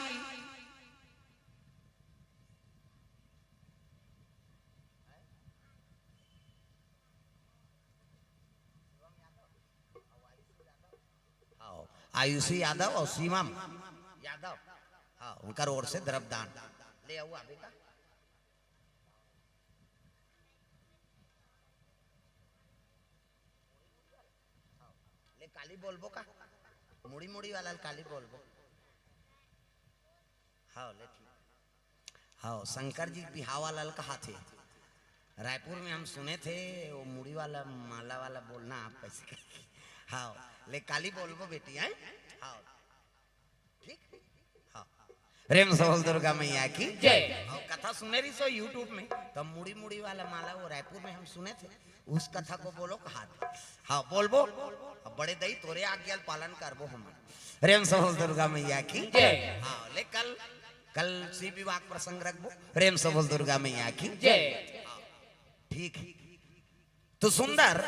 हाँ, आयुषी यादव अउ शिवम यादव, हाँ, उनकर ओर से द्रव्यदान ले आऊ आबे का। ले काली बोलबो का, मुड़ी मुड़ी वाला ल काली बोलबो। हाँ, ले ठीक। हाँ, शंकर जी बिहाव वाला ल कहाथे। रायपुर में हम सुने थे, वो मुड़ी वाला, माला वाला बोलना आप कैसे करेंगे? हाँ, ले काली बोलबो बेटी, हैं? हाँ, ठीक? हाँ। प्रेम से बोल दुर्गा मैया की जय। हाँ, कथा सुने रहिस हो YouTube में, त मुड़ी मुड़ी वाला माला वो रायपुर में हम सुने थे, उस कथा को बोलो कहाथे। हाँ, बोलबो। अब बड़े दई तोरे आज्ञा ल पालन करबो हम। प्रेम से बोल दुर्गा मैया की जय। हाँ, ले कल कल शिव विवाह प्रसंग रखबो। प्रेम से बोल दुर्गा मैया की जय। ठीक। तो सुंदर,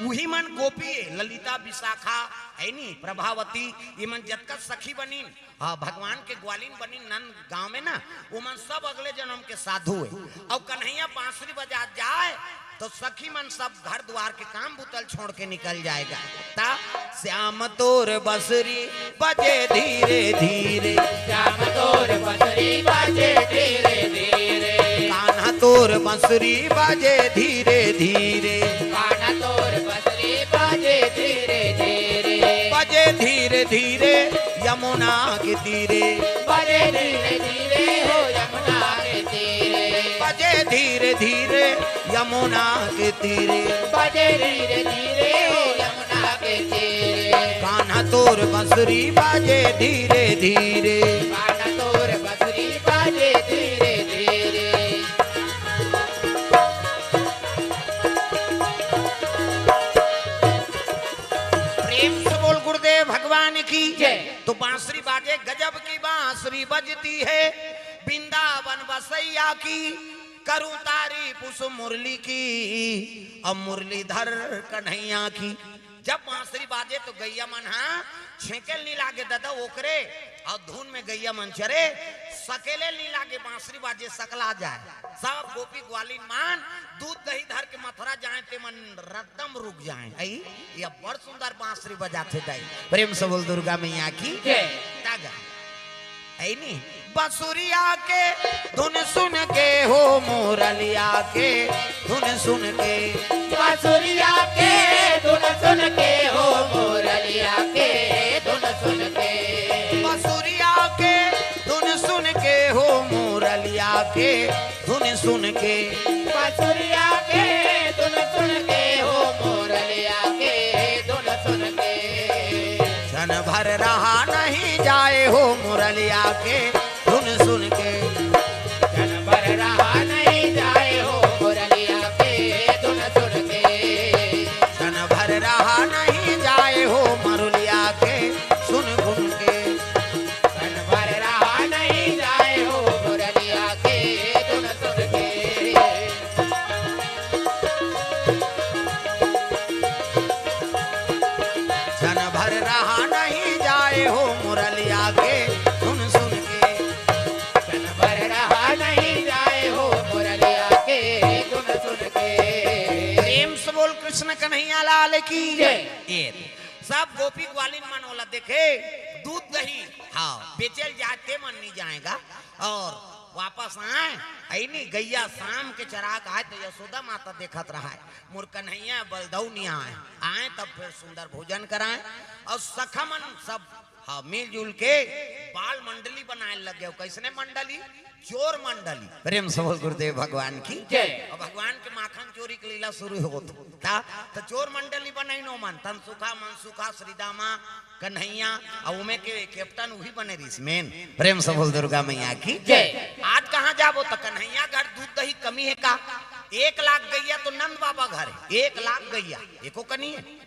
उही मन गोपी, ललिता, विशाखा, है नी, प्रभावती, ये मन जतका सखी बनिन, हाँ, भगवान के ग्वालिन बनिन नंद गांव में ना, वो मन सब अगले जन्म के साधु हे। अउ कन्हैया बांसुरी बजात जाए, तो सखी मन सब घर द्वार के काम बुता ल छोड़ के निकल जाए गा। ता श्याम तोर बंसुरी बजे धीरे धीरे। श्याम तोर बंसुरी बजे धीरे धीरे। कान्हा तोर बंसुरी बजे धीरे धीरे। कान्हा तोर बंसुरी बजे धीरे धीरे। बजे धीरे धीरे यमुना के तीरे। बजे धीरे धीरे हो यमुना के तीरे। बजे धीरे धीरे यमुना के तीरे। बजे धीरे धीरे हो यमुना के तीरे। कान्हा तोर बंसुरी बजे धीरे धीरे। कान्हा तोर बंसुरी बजे धीरे धीरे। प्रेम से बोल गुरुदेव भगवान की जय। तो बांसुरी बाजे, गजब की बांसुरी बजती है, वृंदावन बसैया की करूं तारीफ उस मुरली की, अब मुरलीधर कन्हैया की। जब बांसुरी बाजे तो गैया मन हा छेंके ल नी लागे ददा ओकरे, अउ धुन में गैया मन चरे, सकेले ल नी लागे, बांसुरी बाजे सकला जाए। सब गोपी ग्वालिन मन दूध दही धर के मथुरा जाए, ते मन रद्दम रुक जाए। अई, ये बड़ सुंदर बांसुरी बजाथे दाई। प्रेम से बोल दुर्गा मैया की जय। तागा। है नी? बंसुरिया के धुन सुन के हो मुरलिया के धुन सुन के। बंसुरिया के धुन सुन के हो मुरलिया के धुन सुन के। बंसुरिया के धुन सुन के हो मुरलिया के धुन सुन के। बंसुरिया के धुन सुन के हो मुरलिया के धुन सुन के। क्षण भर रहा नहीं जाए हो मुरलिया के धुन सुन के। क्षण भर रहा नहीं जाए हो मुरलिया के धुन सुन के। क्षण भर रहा नहीं जाए हो मुरलिया के सुन गुन के। क्षण भर रहा नहीं जाए कृष्ण कन्हैया लाल की जय। ये सब गोपी ग्वालिन मन ओला देखे, दूध दही, हाँ, बेचल जाए ते मन नहीं जाएगा। और वापस आए, ऐनी गैया शाम के चरा के आए तो यशोदा माता देखत रहा है, मोर कन्हैया बलदौ नहीं आए, आए तब फिर सुंदर भोजन कराए। और सखा मन सब, हाँ, मिलजुल के बाल मंडली बनाए लग गए। कैसने मंडली? चोर मंडली। प्रेम से बोल गुरुदेव भगवान की जय। अब भगवान के माखन चोरी के लीला शुरू होत था, तो चोर मंडली बनाइन ओमन, तन सुखा, मन सुखा, श्रीदामा, कन्हैया, और उमे के कैप्टन वही बने रहिस मेन। प्रेम से बोल दुर्गा मैया की जय। आज कहाँ जाबो तो कन्हैया घर दूध दही कमी है का? एक लाख गैया तो नंद बाबा घर है, एक लाख गैया एको कनी है।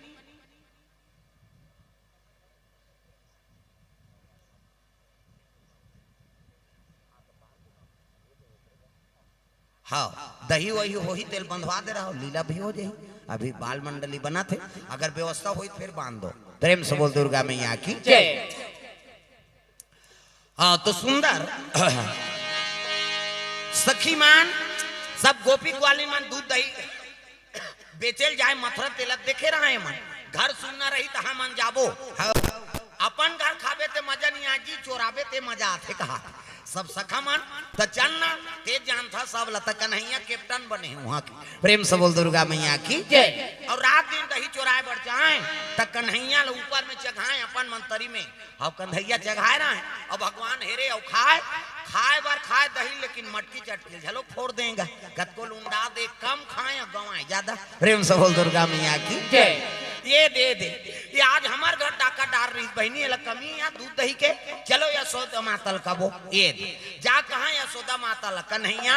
हाँ, दही वही होही, तेल बंधवा दे रहा हो, लीला भी हो जाही। अभी बाल मंडली बना थे, अगर व्यवस्था होई फिर बांध दो। प्रेम से बोल दुर्गा मैया की जय। हाँ, तो सुंदर सखी मान, सब गोपी ग्वाली मान दूध दही बेचेल जाए मथुरा तेला देखे रहा है मन। घर सुनना रही तहाँ मन जाबो। हाँ। अपन घर खाबे ते मजा नहीं आजी, चोराबे ते मजा आथे कहा। सब सखा मन, त चल ना, ते जानथा सब ला, त कन्हैया कैप्टन बने हैं वहाँ के। प्रेम से बोल दुर्गा मैया की जय। और रात दिन दही चोराए बर जाए, त कन्हैया ला ऊपर में चघाए अपन मंतरी में। अब कन्हैया चघाए रहे, अब भगवान हेरे, अब खाए, खाए बर खाए दही, लेकिन मटकी चटकी झलो फोड़ देंगा। कतको लुंडा दे, कम खाए, गंवाए ज्यादा। प्रेम से बोल दुर्गा मैया की जय। ये दे दे, ये आज हमर घर डाका डार रही बहिनी, एला कमी या दूध दही के। चलो यशोदा माता ल कबो, ये दे। जा कहाँ यशोदा माता ल, कन्हैया,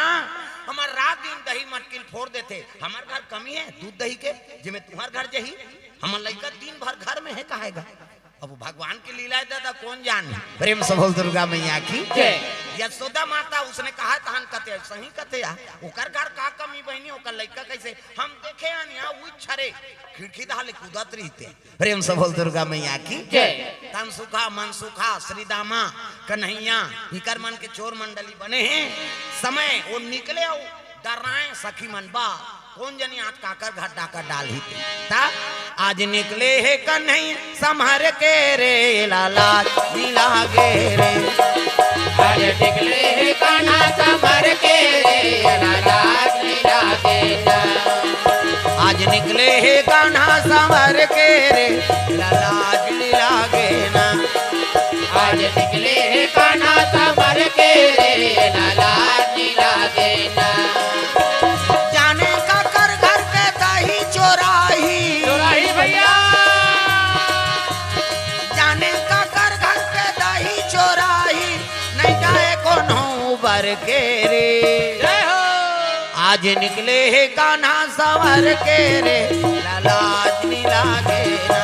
हमर रात दिन दही मटकिल फोड़ देथे, हमर घर कमी है दूध दही के, जेमे तुम्हर घर जही, हमर लइका दिन भर घर में है, कहेगा। अब भगवान की लीला है दादा, कौन जाने। प्रेम से बोल दुर्गा मैया की जय। यशोदा माता उसने कहा तहन कते, सही कते या, ओकर घर का कमी बहिनी, ओकर लइका कैसे? हम देखे हन यहाँ उई छरे खिड़की धाले कूदत रहिथे। प्रेम से बोल दुर्गा मैया की जय। तन सुखा, मन सुखा, श्री दामा, कन्हैया, इकर मन के चोर मंडली बने हैं। समय वो निकले, वो डर्राए सखी मन बा, कौन जनी आज काकर घर डाका डालही ते। ता आज निकले हे कन्हैया संभर के रे, लाज नी लागे रे। आज निकले हे कान्हा संभर के रे, लाज नी लागे ना। आज निकले हे कान्हा संभर के रे, लाज नी लागे ना। आज निकले हे कान्हा संभर के रे, लाज नी लागे ना। जाने काकर घर के दही चोराही। चोराही भैया। जाने काकर घर के दही चोराही, नहीं जाए कोनो बर के रे। जय हो। आज निकले हे कान्हा संभर के रे, लाज नी लागे ना।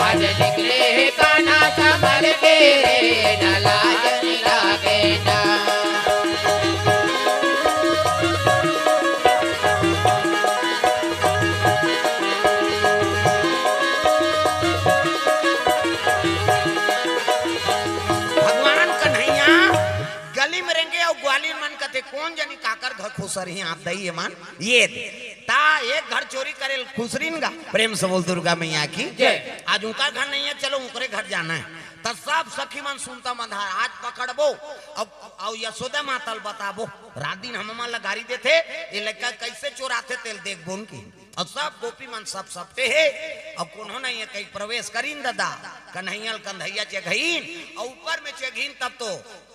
आज निकले हे कान्हा संभर के रे, लाज नी लागे ना। भगवान कन्हैया गली में रेंगे अउ ग्वालिन मन कथे, कौन जनी काकर घर खुसरही आप दई मन। ये ता एक घर चोरी करे खुसरिन गा। प्रेम से बोल दुर्गा मैया की जय। आज उनका घर नहीं है, चलो उनकरे घर जाना है। त सब सखी मन सुनता मंधार, आज पकड़बो, अब, अब यशोदा माता ल बताबो, रात दिन हम मन ला गारी देथे, ये लड़का कैसे चोराथे तेल देखबो उनकी। अब सब गोपी मन सब सपटे हे, अब कोनो नहीं है, कहीं प्रवेश करीन दादा, कन्हैया ल कंधैया चघईन, और ऊपर में चघईन तब तो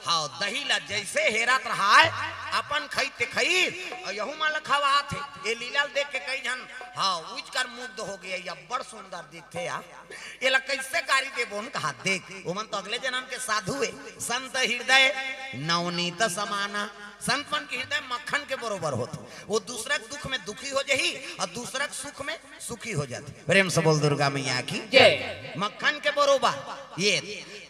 हाँ, दही ला जैसे हेरत रहाय, अपन खई ते खई, अउ यहू मन ला खवात हे। ये लीला ल देख के कई झन, हाँ, उइच कर मुग्ध हो गए, या बड़ सुंदर दिखथे या। ये ला कैसे गारी देबो न कहा, देख, ओमन तो अगले जन्म के साधु हे। संत हृदय नवनीत समाना, संत मन के हृदय मक्खन के बरोबर होथे। वो दूसरा के दुख में दुखी हो जही और दूसरा के सुख में सुखी हो जाथे। प्रेम से बोल दुर्गा मैया की जय। मक्खन के बरोबर ये।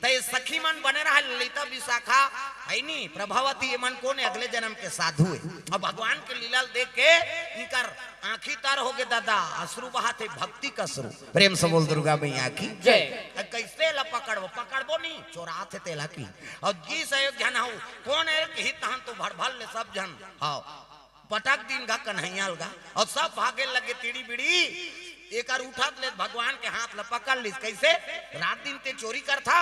त ये सखी मन बने रहा, ललिता विशाखा, है नी, प्रभावती, ये मन कोन है? अगले जन्म के साधु है। अब भगवान के लीला ल देख के इनकर आँखी तर हो गए दादा, अश्रु बहाथे, भक्ति का अश्रु। प्रेम से बोल दुर्गा मैया की जय। अब कैसे ला पकड़बो, पकड़बो नहीं, चोराथे तेला की। और जिस अयोध्या न हो, कोन है कि हित हन तो भड़ भड़ ले सब झन। हाँ। पटक दिन गा कन्हैया ल गा, अउ सब भागे लगे तिड़ी बिड़ी। एकर उठत ले भगवान के हाथ ल पकड़ लिस। कइसे? रात दिन ते चोरी करथा,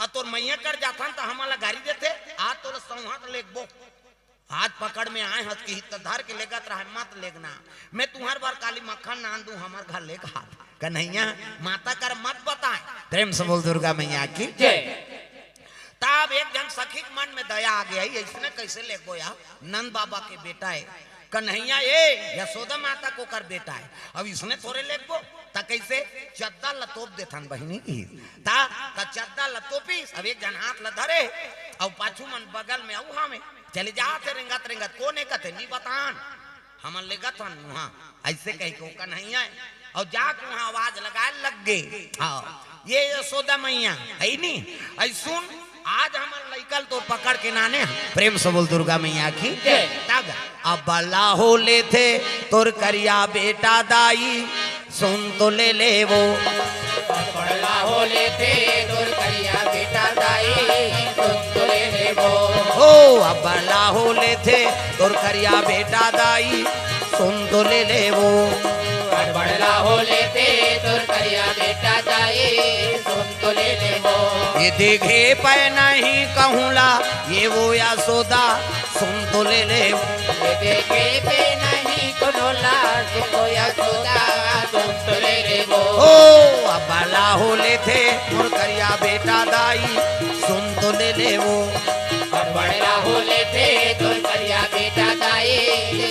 अउ तोर मइया कर जाथन त हमन ल गारी देथे। आज तोला सौंहत लेगबो, आज पकड़ में आए हस किही त धर के लेगत रहा, मत लेगना। मैं तुंहर बर काली मक्खन नान दूं, हमर घर ले कहात। कन्हैया, माता कर मत बताए। प्रेम से बोल दुर्गा मैया की। जय। तब एक झन सखी के मन में दया आ गे, अइसने कइसे लेगबो या, नंद बाबा के बेटा हे कन्हैया, ए यशोदा माता के ओकर बेटा हे, अब अइसने थोरे लेगबो। त कइसे? चद्दर ल तोप देथन बहिनी किहिस। त, त चद्दर ल तोपिस, अब एक झन हाथ ल धरे, अउ पाछू मन बगल में अउ हवे, चले जाथे रेंगत रेंगत, कोन हे कथे, नी बतान, हमन लेगत हन उहाँ, अइसे कहिके ओ कन्हैया हे। अउ जाके उहाँ आवाज लगाए लग गे, हाँ, ये यशोदा मैया हे नी, अइ सुन, आज हमर लइका ल तोर पकड़ के नाने हन। प्रेम से बोल दुर्गा मैया की। जय। तब अब बला हो लेथे तोर करिया बेटा दाई, सुन तो ले ले वो। बला हो लेथे तोर करिया बेटा दाई, सुन तो ले ले वो। हो, अब बला हो लेथे तोर करिया बेटा दाई, सुन तो ले ले वो। बड़ला हो लेथे तोर करिया बेटा दाई, सुन तो ले ले वो। ये देखे पै नहीं कहूँला, ये वो यशोदा, सुन तो ले ले वो। ये देखे पै नहीं कोनो ला, सुन तो यशोदा, सुन तो ले ले वो। ओ, अब बला हो लेथे मोर करिया बेटा दाई, सुन तो ले ले वो। बड़ला हो लेथे तोर करिया बेटा दाई,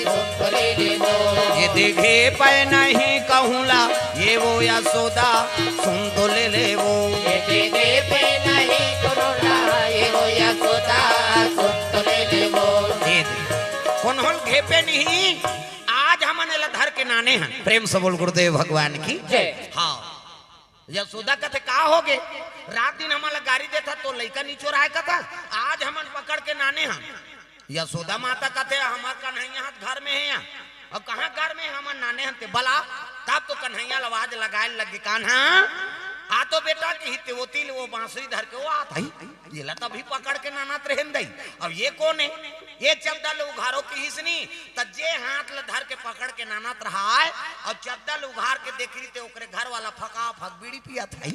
सुन तो ले ले वो। ये देखे पै नहीं कहूँला, ये वो यशोदा, सुन तो ले ले वो। ये देखे पै नहीं कोनो ला, ये वो यशोदा, सुन तो ले ले वो। ये दे। कोनो ल घेपे नहीं, आज हमन एला धर के नाने हन। प्रेम से बोल गुरुदेव भगवान की। जय। हाँ। यशोदा कथे, "का होगे? रात दिन हमन ला गारी देथा, तोर लइका नी चोराय कथा, आज हमन पकड़ के नाने हन।" यशोदा माता कथे, "हमर कन्हैया ह त घर में हे या, अउ कहाँ घर में हमन नाने हन ते बला।" तब तो कन्हैया ल आवाज लगाए लग गे, "कान्हा, आ तो बेटा," किहिस ते ओती ले वो बांसुरी धर के वो आत हे। "येला त अभी पकड़ के नानत रहेन दई, अब ये कोन हे?" ये चद्दर ल उघारो किहिस नी, त जे हाथ ल धर के पकड़ के नानत रहाय, अउ चद्दर ल उघार के देखही ते ओकरे घर वाला फकाफक बीड़ी पियत हे।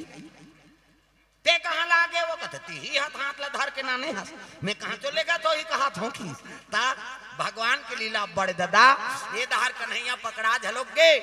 "ते कहाँ लागे?" वो कथे, "तिही हाथ, हाथ ल धर के नाने हस, मैं कहाँ चो लेगत होही कहत हों किहिस।" त भगवान के लीला बड़े ददा, ये डहर कन्हैया पकड़ा झलोक गे,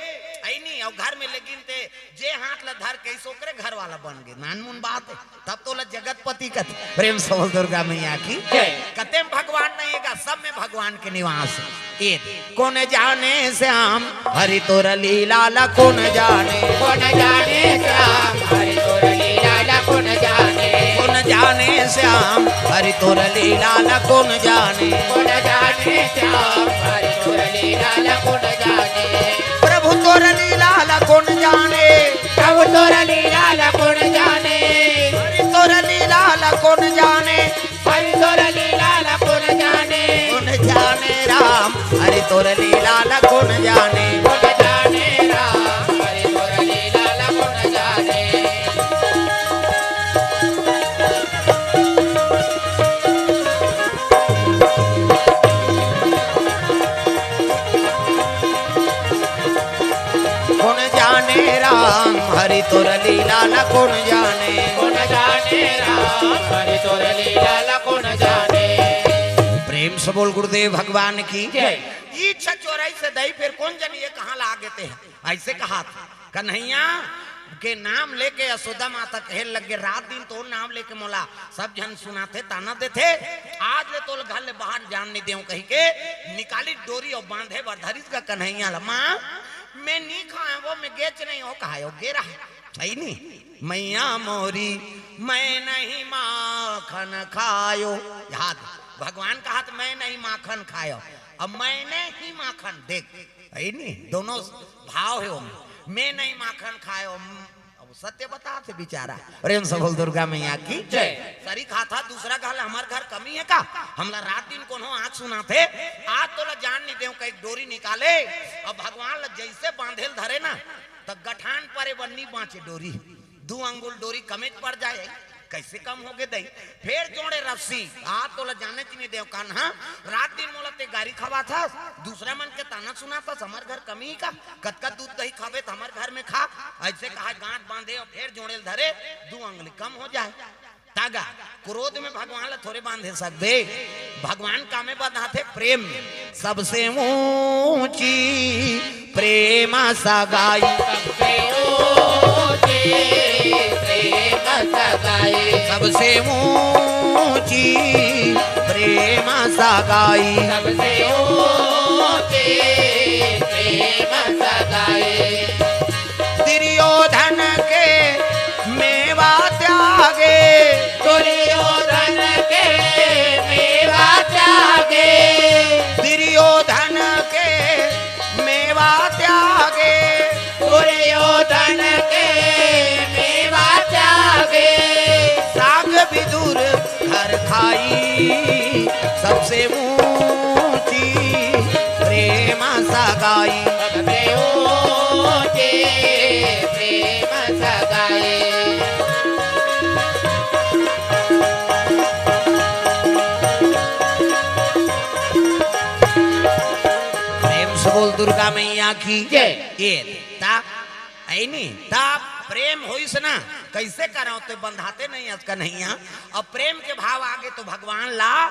अइनी, अउ घर में लेगिन ते जे हाथ ल धर के अइस ओकरे घर वाला बन गे, नानमुन बात हे। तब तोला जगतपति कथे। प्रेम से बोल दुर्गा मैया की। जय। कते में भगवान नहीं हे गा, सब में भगवान के निवास हे। ये कोन जाने श्याम हरि तोर लीला ला कोन जाने। कोन जाने श्याम हरि तोर लीला ला कोन जाने। कोन जाने श्याम हरि तोर लीला ला कोन जाने। कोन जाने श्याम हरि तोर लीला ला कोन जाने। प्रभु तोर लीला ला कोन जाने। प्रभु तोर लीला ला कोन जाने। हरि तोर लीला ला कोन जाने। हरि तोर लीला ला कोन जाने। कोन जाने राम हरि तोर लीला ला कोन जाने। कोन जाने राम हरि तोर लीला ला कोन जाने। कोन जाने राम हरि तोर लीला ला कोन जाने। कोन जाने राम हरि तोर लीला ला कोन जाने। प्रेम से बोल गुरुदेव भगवान की। जय। इच्छा चोराई से दई, फेर कोन जनी ये कहाँ ला आगे ते हे। अइसे कहात कन्हैया के नाम लेके यशोदा माता कहे लग गे, "रात दिन तोर नाम लेके मोला सब झन सुनाथे, ताना देथे, आज ले तोला घर ले बाहर जान नइ देवं," कहिके निकालिस डोरी अउ बांधे बर धरिस गा कन्हैया ला। "माँ, मैं नी खायेंव वो, मैं गेच नइ हों कहायेंव, गे रहा, हे नी, मैया मोरी, मैं नहीं माखन खायेंव।" याद, भगवान कहात, "मैं नहीं माखन खायेंव," अब "मैंने ही माखन," देख, हे नी, दोनों भाव हे ओमे। "मैं नहीं माखन खायेंव," अब सत्य बताथे बिचारा। प्रेम से बोल दुर्गा मैया की। जय। सरी खाथा दूसरा घर ले, हमर घर कमी हे का? हमला रात दिन कोनो आँख सुनाथे, आज तोला जान नइ देवं कहिके डोरी निकाले। अब भगवान ला जइसे बांधे ल धरे ना, त गठान परे बर नी बांचे डोरी, दू अंगुल डोरी कमेच पड़ जाय। कइसे कम होगे दई? फेर जोड़े रस्सी, आ तोला जानेच नइ देंव कान्हा, रात दिन मोला ते गारी खवाथस, दूसरा मन के ताना सुनाथस, हमर घर कमी का? कतका दूध दही खाबे त हमर घर में खा। अइसे कहा गांठ बांधे अउ फेर जोड़े ल धरे, दू अंगली कम हो जाय। त गा, क्रोध में भगवान ला थोरे बांधे सकबे। भगवान का में बंधाथे? प्रेम में। सबसे ऊंची प्रेम सगाई। सबसे ऊंची प्रेम सगाई। सबसे ऊंची प्रेम सगाई। सबसे ऊंची प्रेम सगाई। दुर्योधन के मेवा त्यागे। दुर्योधन के मेवा त्यागे। दुर्योधन के मेवा त्यागे। दुर्योधन के मेवा त्यागे। साग विदुर घर खाई। सबसे ऊंची प्रेम सगाई। सबसे ऊंची प्रेम सगाई। प्रेम से बोल दुर्गा मैया की जय। ये ता, ऐ नी, ता प्रेम होइस ना, कइसे करंव, ते बंधाते नइ अस कन्हैया। अब प्रेम के भाव आगे तो भगवान ला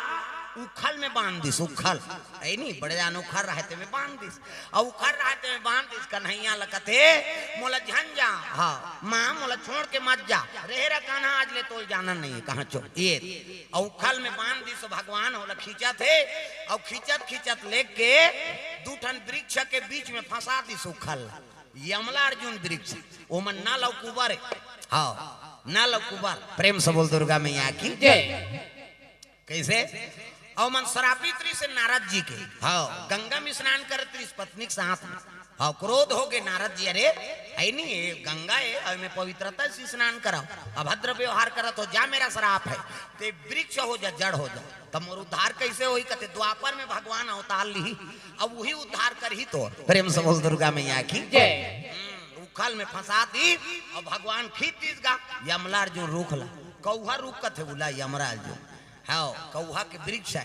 उखल में बांध दिस, उखल। ऐ नी, बड़े जान उखल रहय ते में बांध दिस। अउ उखल रहय ते में बांध दिस, कन्हैया ला कथे, "मोला झन जा, हाँ, माँ, मोला छोड़ के मत जा। रहे रह कान्हा, आज ले तोल जाना नइ हे, कहाँ चो।" ये, अउ उखल में बांध दिस, भगवान ओला खींचत हे, अउ खींचत, खींचत लेके दू ठन वृक्ष के बीच में फंसा दिस उखल। यमला अर्जुन वृक्ष, ओमन नल अउ कुबर हे। हाँ, नल अउ कुबर। प्रेम से बोल दुर्गा मैया की जय। कइसे? अउ मन श्रापित रिहिस नारद जी के। हाँ, गंगा में स्नान करत रिहिस पत्नी के साथ में। हाँ, क्रोध होगे नारद जी, "अरे, ऐ नी, ये गंगा हे, अउ में पवित्रता से स्नान कराओ, अभद्र व्यवहार करत हो, जा, मेरा श्राप हे, ते वृक्ष हो जा, जड़ हो जा, त मोर उद्धार कइसे होही?" कथे, "द्वापर में भगवान अवतार लिही, अब उही उद्धार करही तोर।" प्रेम से बोल दुर्गा मैया की जय। हम्म, उखल में फंसा दिस, अउ भगवान खींच दिस गा, यमला अर्जुन रूख ला, कौहा रूख कथे उला यमला अर्जुन। हाँ, कौहा के वृक्ष हे,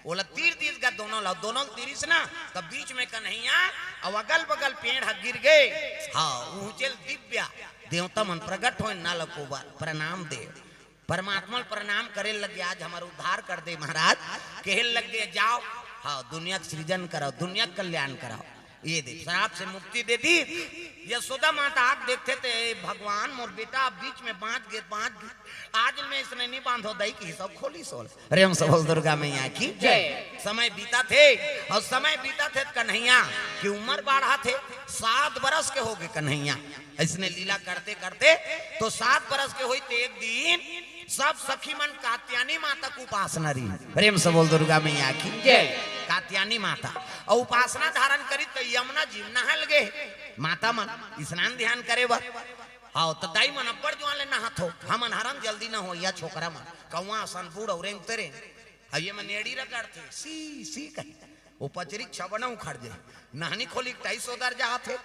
ओला तीर दिस गा दोनों ला, दोनों तीरिस ना, त बीच में कन्हैया अउ अगल बगल पेड़ ह गिर गे। हाँ, उहूँचे ले दिव्य देवता मन प्रगट होय, नल अउ कुबर प्रणाम दे, परमात्मा ल प्रणाम करे लगे, "आज हमर उद्धार कर दे महाराज।" कहे लगे, "जाओ, हाँ, दुनिया के सृजन कराओ, दुनिया के कल्याण कराओ।" ये दे, श्राप से मुक्ति दे दिस। यशोदा माता आके देखथे ते, "ए भगवान, मोर बेटा बीच में बांच गे, बांच गे। आज ले में अइसने नइ बांधों दई," कहिस अउ खोलिस ओला। प्रेम से बोल दुर्गा मैया की जय। समय बीतत हे, अउ समय बीतत हे त कन्हैया के उमर बाढ़त हे, सात बरस के होगे कन्हैया। अइसने लीला करते करते तो सात बरस के होइस ते एक दिन सब सखी मन कात्यायनी माता के उपासना रहिस। प्रेम से बोल दुर्गा मैया की जय। कात्यायनी माता। अउ उपासना धारण करिस त यमुना जी में नहाय लगे हे। माता मन स्नान ध्यान करे बर। हाँ, त दाई मन अब्बड़ जुवार ले नहाथो, हमन हरन जल्दी नहोइया छोकरा मन, कौवा असन बूड़ अउ रेंगते रेंग। अउ ये मन एड़ी रगड़थे, "सी, सी," कहि। ओ पचरी छबना उखड़ जाय। नहनी खोली के तइस ओदर जाथे।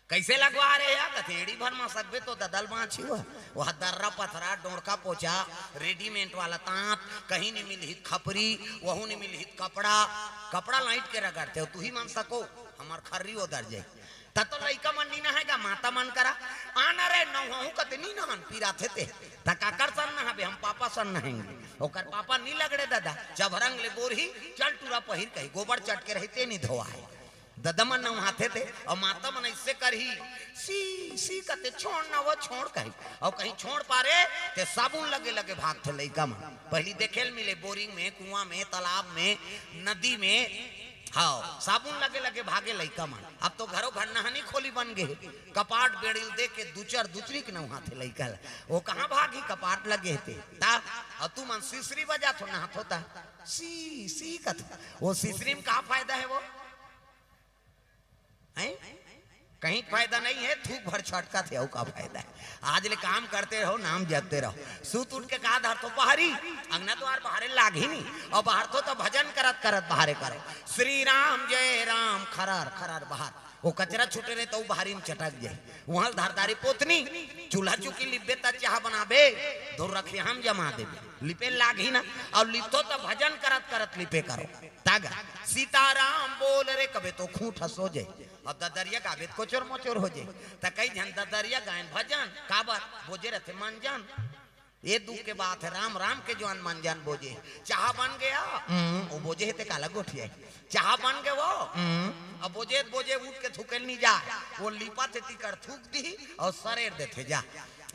"कइसे लगवा रहे या?" कथे, "एड़ी भर म सकबे तो ददल बाँची हुआ।" वह दर्रा पथरा, डोड़का पोछा, रेडीमेड वाला तांत, कहीं नइ मिलही त खपरी, वहू नइ मिलही त कपड़ा, कपड़ा लाइट के रगड़थे, "तुही मन सको, हमर खर्री ओदर जाय।" त तो लइका मन नइ नहाय गा, माता मन करा, "आना रे, नहवाहूँ," कथे, "नइ नहान, पिराथे ते।" त काकर सन नहाबे, हम पापा सन नहाएंगे। ओकर पापा नइ लगड़े ददा, चभरंग ले बोरही, चल टूरा पहिर कही, गोबर चट के रही ते नइ धोवाय। ददा मन नहवाथे ते, अउ माता मन अइसे करही, "सी, सी," कथे, "छोड़ ना वो, छोड़," कही। अउ कहीं छोड़ पारे, ते साबुन लगे लगे भागथे लइका मन। पहिली देखे ल मिले, बोरिंग में, कुआं में, तालाब में, नदी में, हाँ, साबुन लगे लगे भागे लइका मन। अब तो घरो घर नहनी खोली बन गे हे। कपाट बेड़ी ल दे के दुचर दुचरी के नहवाथे लइका ल। ओ कहाँ भागही, कपाट लगे हे ते। त, अउ तुमन सिसरी बजाथो, नहाथो त। सी, सी कथो। ओ सिसरी म का फायदा हे वो? हैं? कहीं फायदा नइ हे, थूक भर छटकथे, अउ का फायदा हे? आज ले काम करते रहो, नाम जपते रहो। सुत उठ के का धरथो? बाहरी, अंगना दुवार बाहरे लागही नहीं। अउ बाहरथो त भजन करत करत बाहरे करो। श्री राम जय राम, खरर खरर बाहर। वो कचरा छूटे रहे तो भारी में चटक जाए। वहां धारदारी पोतनी, चूल्हा चुकी लिपबे त चाह बनाबे, दो रखे हम जमा देबे। लिपे लाग ही ना, और लिपतो त भजन करत करत लिपे करो। तागा सीताराम बोल रे कबे तो खूंट हंसो जाए, और ददरिया गाबे त कोचोर मोचोर हो जाए। त कई झन ददरिया गायन भजन काबर बोजे रहते मन जान। ये दुख के बात है, राम राम के जवान मन जान बोजे। चाह बन गया, हम्म, वो बोजे है ते काला गोठिया है। चाह बन गए वो, हम्म, अब बोजे बोजे उठ के थूके नहीं जा, वो लीपा थे तिकर थूक दी और सरेर देथे जा।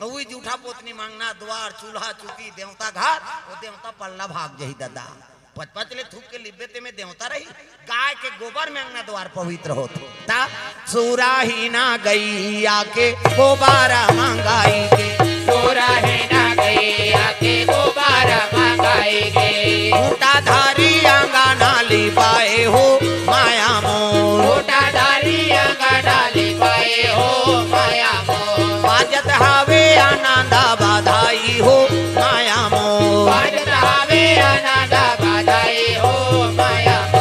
वही जूठा पोतनी मांगना द्वार चूल्हा चुकी देवता घर, वो देवता पल्ला भाग जही दादा। पच पच ले थूक के लिब्बे ते में देवता रही। गाय के गोबर में अंगना द्वार पवित्र होत। ता सुराही ना गैया के गोबर मंगाई के। सुराही ना गैया के गोबर मंगाई के। खूंटा धारी अंगना लिपाए हो माया मोर। खूंटा धारी अंगना लिपाए हो माया मोर। बाजत हावे आनंद बधाई हो माया मोर। बाजत हावे आनंद बधाई हो माया मोर।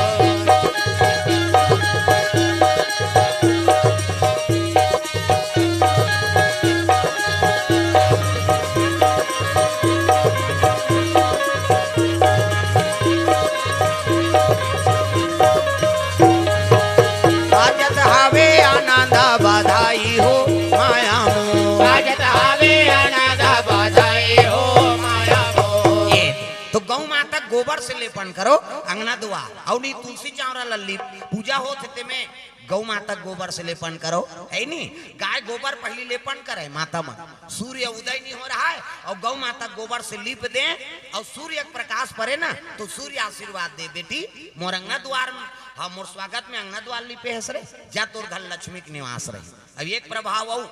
बाजत हावे आनंद बधाई हो माया मोर। बाजत हावे आनंद बधाई हो माया मोर। ये तो गौ माता गोबर से लेपन करो, अंगना दुआर, अउ नी तुलसी चावरा लल्ली पूजा होत हे तेमे गौ माता गोबर से लेपन करो, है नी? गाय गोबर पहली लेपन करे माता मन। सूर्य उदय नहीं हो रहा है और गौ माता गोबर से लीप दे और सूर्य के प्रकाश पड़े ना तो सूर्य आशीर्वाद दे, "बेटी मोर अंगना द्वार में, हाँ, मोर स्वागत में अंगना द्वार लिपे हस रे, जा तोर घर लक्ष्मी के निवास रही।" अब एक प्रभाव अउ,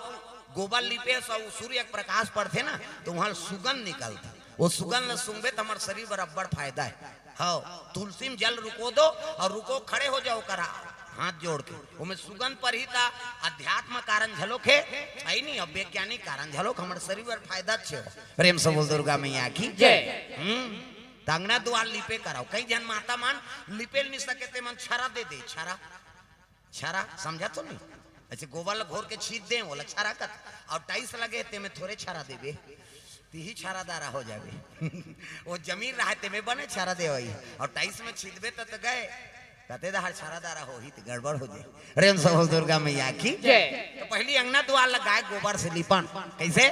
गोबर लिपे से सूर्य के प्रकाश पड़थे ना तो वहां सुगंध निकलथे। वो सुगंध ल सूंघबे त हमर शरीर बर अब्बड़ फायदा है। हाँ, तुलसी में जल रुको दो और रुको, खड़े हो जाओ करा हाथ जोड़ के। ओमे सुगंध परही त अध्यात्म कारण झलोक हे, है नी? अब वैज्ञानिक कारण झलोक हमर शरीर बर फायदा छे। प्रेम से बोल दुर्गा मैया की जय। हम्म, त अंगना दुआर लिपे कराओ। कई झन माता मन लिपे नहीं सके ते मन छरा दे दे, छरा। छरा समझा तो नहीं? ऐसे गोबर ला घोर के छीत दे, ओला छरा कथे। और टाइल्स लगे, तेमे थोरे छरा देबे, तिही छरा दारा हो जाबे। वो जमीन रहा, तेमे बने छरा देवई, और टाइल्स में छीतबे त, त गए, कते दहार छरा दारा होही, त गड़बड़ हो जाए। प्रेम से बोल दुर्गा मैया की जय। तो पहली अंगना दुआर ला गाय गोबर से लिपन, कैसे?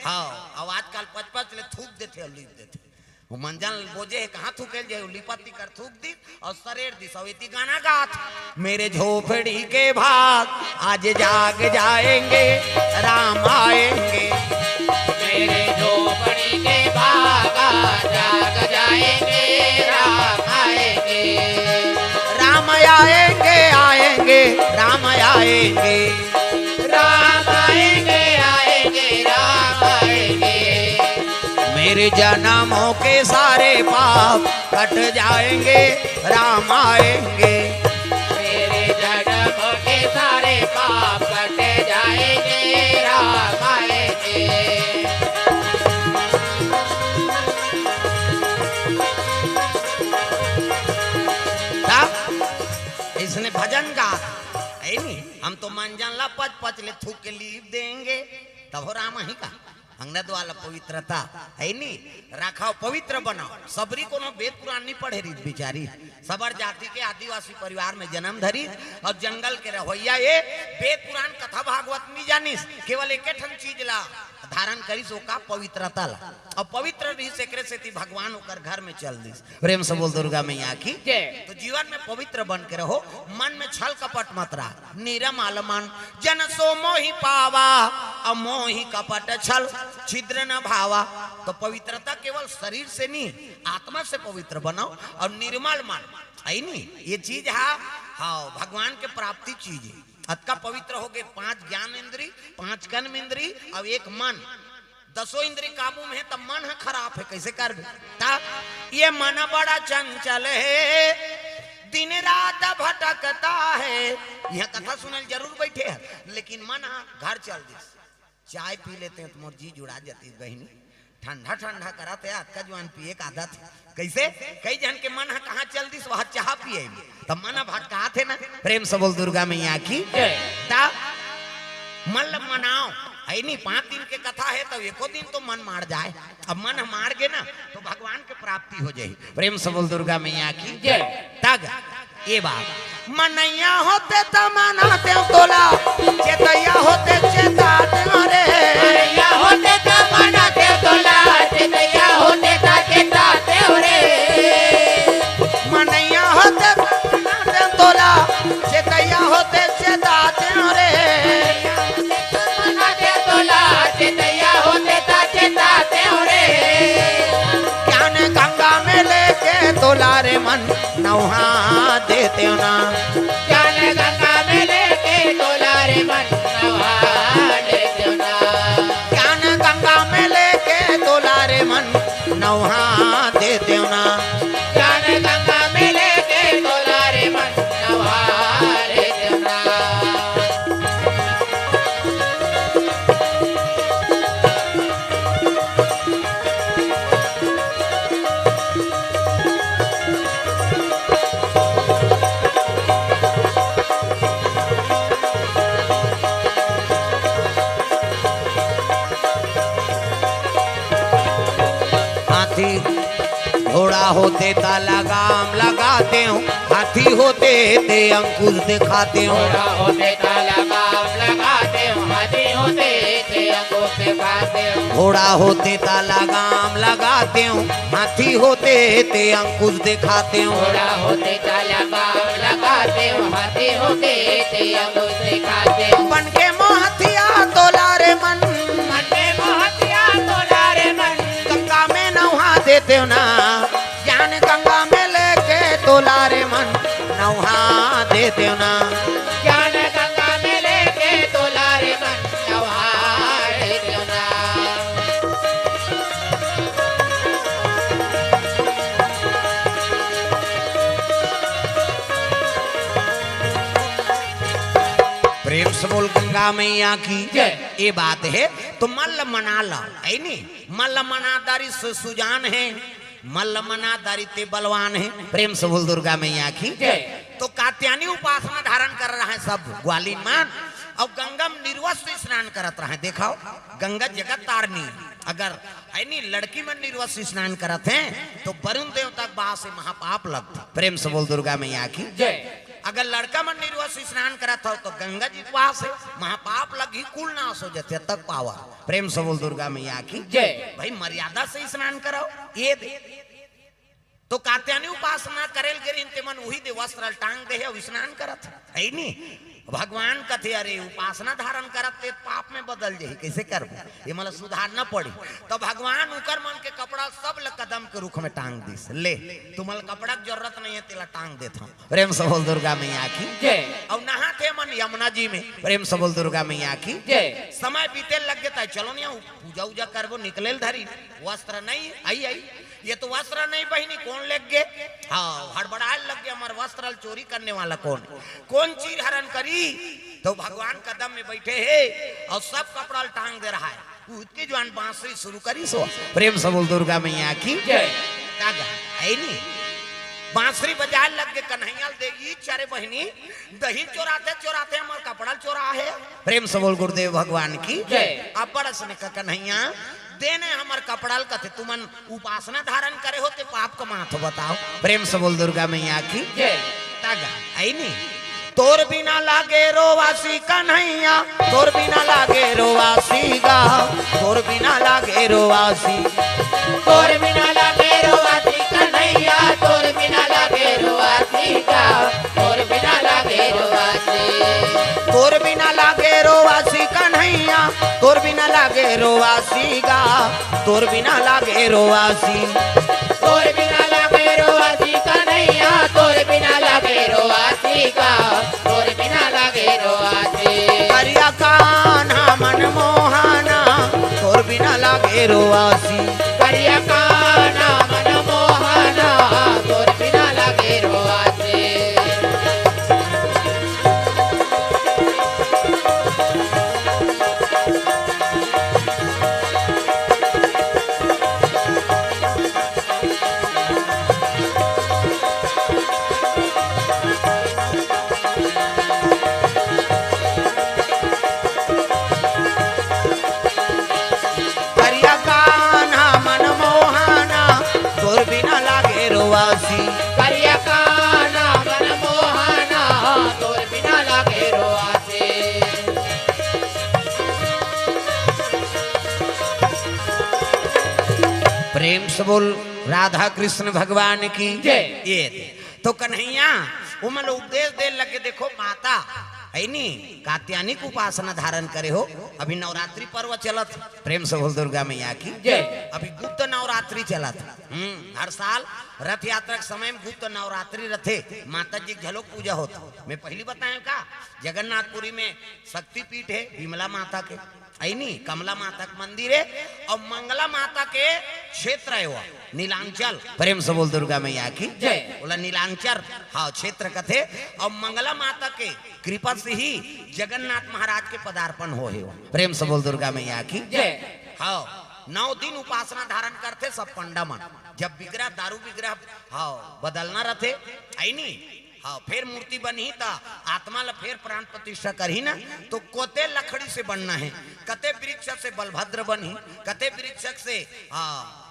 हाँ, अब आजकल पच पच ले थूक देथे और लिप देथे। वो मंजन बोजे हे, कहाँ थूकेल जे, वो लिपत तिकर थूक दिस और सरेर दिस, और एती गाना गात, "मेरे झोपड़ी के भाग आज जाग जाएंगे, राम आएंगे।" मेरे झोपड़ी के भाग आज जाग जाएंगे, राम आएंगे। राम आएंगे, आएंगे, राम आएंगे। राम आएंगे, आएंगे, राम आएंगे। मेरे जन्मों के सारे पाप कट जाएंगे, राम आएंगे। मेरे जन्मों के सारे पाप कट जाएंगे, राम आएंगे। तब इसने भजन गा, है नी? हम तो मंजन ला पच पच ले थूक के लीप देंगे, तब हो राम ही का। अंगना दुआर ला पवित्रता, है नी? रखाओ, पवित्र बनाओ। सबरी कोनो वेद पुराण नहीं पढ़े रही बिचारी, सबर जाति के आदिवासी परिवार में जन्म धरी और जंगल के रहवैया ये वेद पुराण कथा भागवत नहीं जानिस, केवल एक ठन चीज ला धारण करिस, ओका पवित्रता ला। और पवित्र रहिस, एकरे सेती भगवान ओकर घर में चल दिस। प्रेम से बोल दुर्गा मैया की जय। तो जीवन में पवित्र बन के रहो, मन में छल कपट मत रहा, निरमल मन जन सो मोहि पावा, अमोहि कपट छल छिद्र न भावा। तो पवित्रता केवल शरीर से नहीं, आत्मा से पवित्र बनाओ और निर्मल मन, है नी? ये चीज है, हाँ, भगवान के प्राप्ति चीज है। अतका पवित्र हो गए, पांच ज्ञान इंद्री, पांच कर्म इंद्री और एक मन। दसों इंद्री काबू में है, तब मन है खराब है, कैसे करबे? ता ये मन बड़ा चंचल है, दिन रात भटकता है। यहाँ कथा सुनल जरूर बैठे हैं, लेकिन मन हा घर चल दिस। चाय पी लेते हैं तो मोर जी जुड़ा जाती बहिनी, ठंडा ठंडा करत हे, अतका जुआन पिए के आदत हे। कइसे? कई झन के मन ह कहाँ चल दिस, वहाँ चाह पिए में। त मन ह भटकात हे ना। प्रेम से बोल दुर्गा मैया की। जय। त मन ल मनाओ, हे नी, पाँच दिन के कथा हे, त एको दिन तो मन मार जाए। अब मन ह मार गे ना, तो भगवान के प्राप्ति हो जाही। प्रेम से बोल दुर्गा मैया की। जय। तग ए बात। मनैया होते त मनातेंव तोला, चेतैया होते चेतातेंव रे। मनैया होते त मनातेंव तोला, चेतैया होते त चेतातेंव रे। मनैया होते त मनातेंव तोला, चेतैया होते चेतातेंव रे। मनातेंव तोला, चेतैया होते त चेतातेंव रे। ज्ञान गंगा में लेके तोला रे मन, नहा देतेंव ना। ज्ञान गंगा में लेके तोला रे मन, नहा देतेंव ना। ज्ञान गंगा में लेके तोला रे मन, नहा देतेंव ना। ज्ञान गंगा में लेके तोला रे मन, नहा देतेंव ना। हाथी घोड़ा होते त लगाम लगातेंव, हाथी होते ते अंकुश देखातेंव। घोड़ा होते त लगाम लगातेंव, हाथी होते ते अंकुश देखातेंव। घोड़ा होते त लगाम लगातेंव, हाथी होते ते अंकुश देखातेंव। घोड़ा होते त लगाम लगातेंव, हाथी होते ते अंकुश देखातेंव। बन के मोहतिया तोला रे मन, बन के मोहतिया तोला रे मन, गंगा में नहा देतेंव ना। ज्ञान गंगा में लेके तोला रे मन, नहा देतेंव ना। ज्ञान गंगा में लेके तोला रे मन, नहा देतेंव ना। प्रेम से बोल गंगा मैया की। जय। ए बात हे, तो मन ल मना ल, हे नी? मन ल मना दारी सु-, सुजान हे, मन ल मना दारी ते बलवान हे। प्रेम से बोल दुर्गा मैया की। जय। तो कात्यायनी उपासना धारण करे रहय सब ग्वालिन मन, अउ गंगा म निर्वस्त्र स्नान करत रहय। देखव, गंगा जगत तारनी, अगर हे नी लड़की मन निर्वस्त्र स्नान करत हे, तो वरुण देवता के बास हे महापाप लगथे। प्रेम से बोल दुर्गा मैया की। जय। अगर लड़का मन निर्वस्त्र स्नान करत हव, तो गंगा जी के बास हे, महापाप लगही, कुल नाश हो जाथे, तक पावा। प्रेम से बोल दुर्गा मैया की। जय। भाई, मर्यादा से स्नान करव, ए दे। तो कात्यायनी उपासना करे ल गे रिहिन, ते मन उही दे वस्त्र ल टांग दे हे, अउ स्नान करत हे, हे नी? भगवान कथे, "अरे, उपासना धारण करत ते पाप में बदल जाही, कइसे करबो? ए मन ल सुधारना पड़ी।" तो भगवान उकर मन के कपड़ा सब ल कदम के रुख में टांग दिस, "ले, तुमन ल कपड़ा के जरूरत नइ हे, तेला टांग देथंव।" प्रेम से बोल दुर्गा मैया की। जय। अउ नहाथे मन यमुना जी में। प्रेम से बोल दुर्गा मैया की। जय। समय बीते लग गे, त चलो न, पूजा उजा करबो, निकले ल धरी, वस्त्र नहीं, आई, आई, ये तो वस्त्र नहीं बहिनी, कोन लेग गे? हाँ, हड़बड़ाए लग गे, हमर वस्त्र ल चोरी करने वाला कोन? कोन चीर हरण करी? तो भगवान कदम में बैठे हे अउ सब कपड़ा ल टांग दे रहय। उतके जुआन बांसुरी शुरू करिस ओ। प्रेम से बोल दुर्गा मैया की। जय। का गा-, हे नी? बांसुरी बजाए लग गे, कन्हैया ल दे, ई चारे बहिनी दही चोराथे चोराथे हमर कपड़ा ल चोरा हे। प्रेम से बोल गुरुदेव भगवान की। जय। अब्बड़ असन का कन्हैया, दे न हमर कपड़ा ल, कथे, तुमन उपासना धारण करे हो ते पाप कमात हो, बताव। प्रेम से बोल दुर्गा मैया की। जय। का गा-, हे नी? तोर बिना लागे रोवासी कन्हैया, तोर बिना लागे रोवासी गा, तोर बिना लागे रोवासी। तोर बिना लागे रोवासी कन्हैया, तोर बिना लागे रोवासी गा, तोर बिना लागे रोवासी। तोर बिना लागे रोवासी कन्हैया, तोर बिना लागे रोवासी गा, तोर बिना लागे रोवासी। तोर बिना लागे रोवासी कन्हैया, तोर बिना लागे रोवासी गा, तोर बिना लागे रोवासी। करिया कान्हा मन मोहना, तोर बिना लागे रोवासी। करिया कान्हा मन मोहना, तोर बिना लागे रोवासी। तो बोल राधा कृष्ण भगवान की जय। ये दे। तो कन्हैया ओमन ल उपदेश दे लगे, देखो माता है नी, कात्यायनी के उपासना धारण करे हो। अभी नवरात्रि पर्व चलत, प्रेम से बोल दुर्गा मैया की जय। अभी गुप्त नवरात्रि चलत। हम्म, हर साल रथ यात्रा के समय में गुप्त नवरात्रि रथे, माता जी के घलोक पूजा होत। मैं पहली बताया का, जगन्नाथपुरी में शक्तिपीठ है विमला माता के, है नी, कमला माता के मंदिर है, और मंगला माता के क्षेत्र है वो, नीलांचल। प्रेम से बोल दुर्गा मैया की जय। बोला नीलांचल, हाँ, क्षेत्र कथे। और मंगला माता के कृपा से ही जगन्नाथ महाराज के पदार्पण हो है वो। प्रेम से बोल दुर्गा मैया की जय। हाँ, नौ दिन उपासना धारण करथे सब पंडा मन। जब विग्रह, दारू विग्रह, हाँ, बदलना रथे, है नी, हाँ, फेर मूर्ति बनही त आत्मा ल फेर प्राण प्रतिष्ठा करही ना, तो कोते लकड़ी से बनना है, कते वृक्ष से बलभद्र बनही, कते वृक्ष से, हाँ,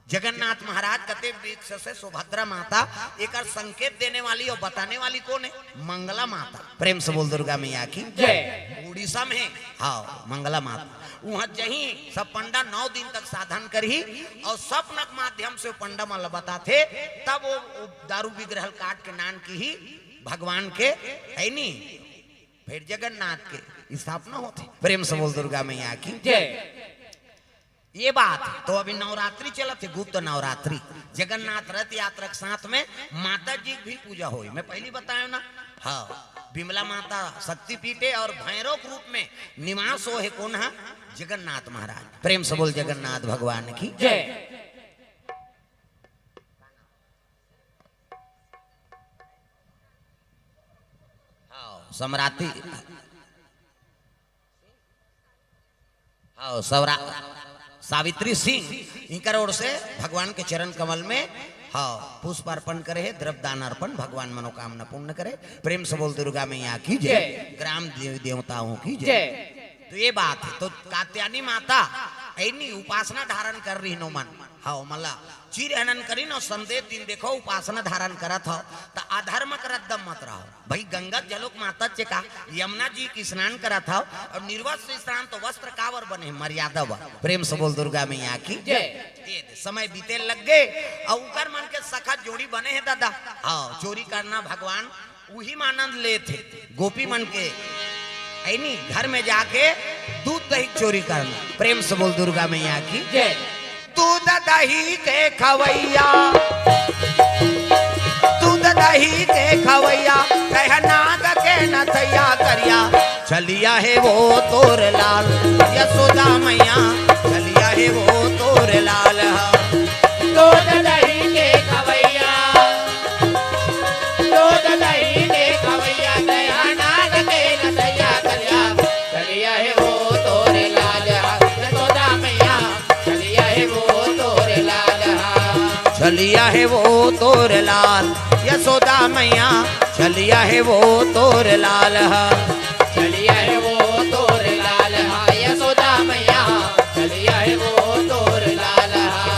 जगन्नाथ महाराज, कते वृक्ष से सुभद्रा माता। एकर संकेत देने वाली और बताने वाली कौन है? मंगला माता। प्रेम से बोल दुर्गा मैया की जय। उड़ीसा में, हाँ, मंगला माता। वहां जहीं सब पंडा नौ दिन तक साधन करही और सपना के माध्यम से पंडा मन ल बताथे, तब वो, वो दारू विग्रह काट के नान की ही भगवान के, है नी, फिर जगन्नाथ के स्थापना होथे। प्रेम से बोल दुर्गा मैया की जय। ये बात तो अभी नवरात्रि चलत है, गुप्त नवरात्रि, जगन्नाथ रथ यात्रा के साथ में माता जी की भी पूजा होई। मैं पहली बताया ना, हाँ, विमला माता शक्तिपीठे और भैरव के रूप में निवास हो है कौन है? जगन्नाथ महाराज। प्रेम से बोल जगन्नाथ भगवान की जय। हाँ, सम्राटी, हाँ, सवरा-, सावित्री सिंह, इनकर ओर से भगवान के चरण कमल में, हाँ, पुष्प अर्पण करे है, द्रव्य दान अर्पण, भगवान मनोकामना पूर्ण करे। प्रेम से बोल दुर्गा मैया की जय। जय। ग्राम देवी देवताओं की जय। जय। तो ये बात है, तो कात्यायनी माता ऐनी उपासना धारण कर रही नो मन, हाँ, मला चिर हनन करी नो संदेश दिन, देखो उपासना धारण करत हो, त अधर्म करत दम मत रहो। भाई गंगा जलोक माता चे का, यमुना जी की स्नान करत हो और निर्वस्त्र स्नान तो वस्त्र कावर बने, मर्यादा बर। प्रेम से बोल दुर्गा मैया की जय। ये दे, समय बीते लग गए और उकर मन के सखा जोड़ी बने हैं दादा। हाँ, चोरी करना भगवान उही में आनंद लेथे। गोपी मन के ऐनी घर में जाके दूध दही चोरी करना। प्रेम से बोल दुर्गा मैया की जय। दूध दही के खवैया, दूध दही के खवैया, कह नाग के नथैया करिया, चलिया है वो तोर लाल, यशोदा मैया, चलिया है वो तोर लाल। दूध दही के खवैया, दूध दही के खवैया, दयानाथ के नदैया कलिया। चलिया है वो तोरे लाल, यशोदा मैया। चलिया है वो तोरे लाल, हाँ। चलिया है वो तोरे लाल, यशोदा मैया। चलिया है वो तोरे लाल, हाँ। चलिया है वो तोरे लाल, हाँ, यशोदा मैया। चलिया है वो तोर लाल हार।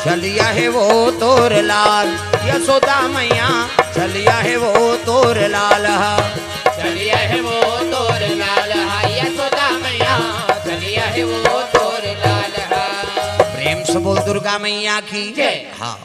चलिया है वो तोर लाल यशोदा मैया, चलिया है वो तोर लाल हा। चलिया है वो तोर लाल हा यशोदा मैया, चलिया है वो तोर लाल हा। प्रेम से बोल दुर्गा मैया की जय। हाँ।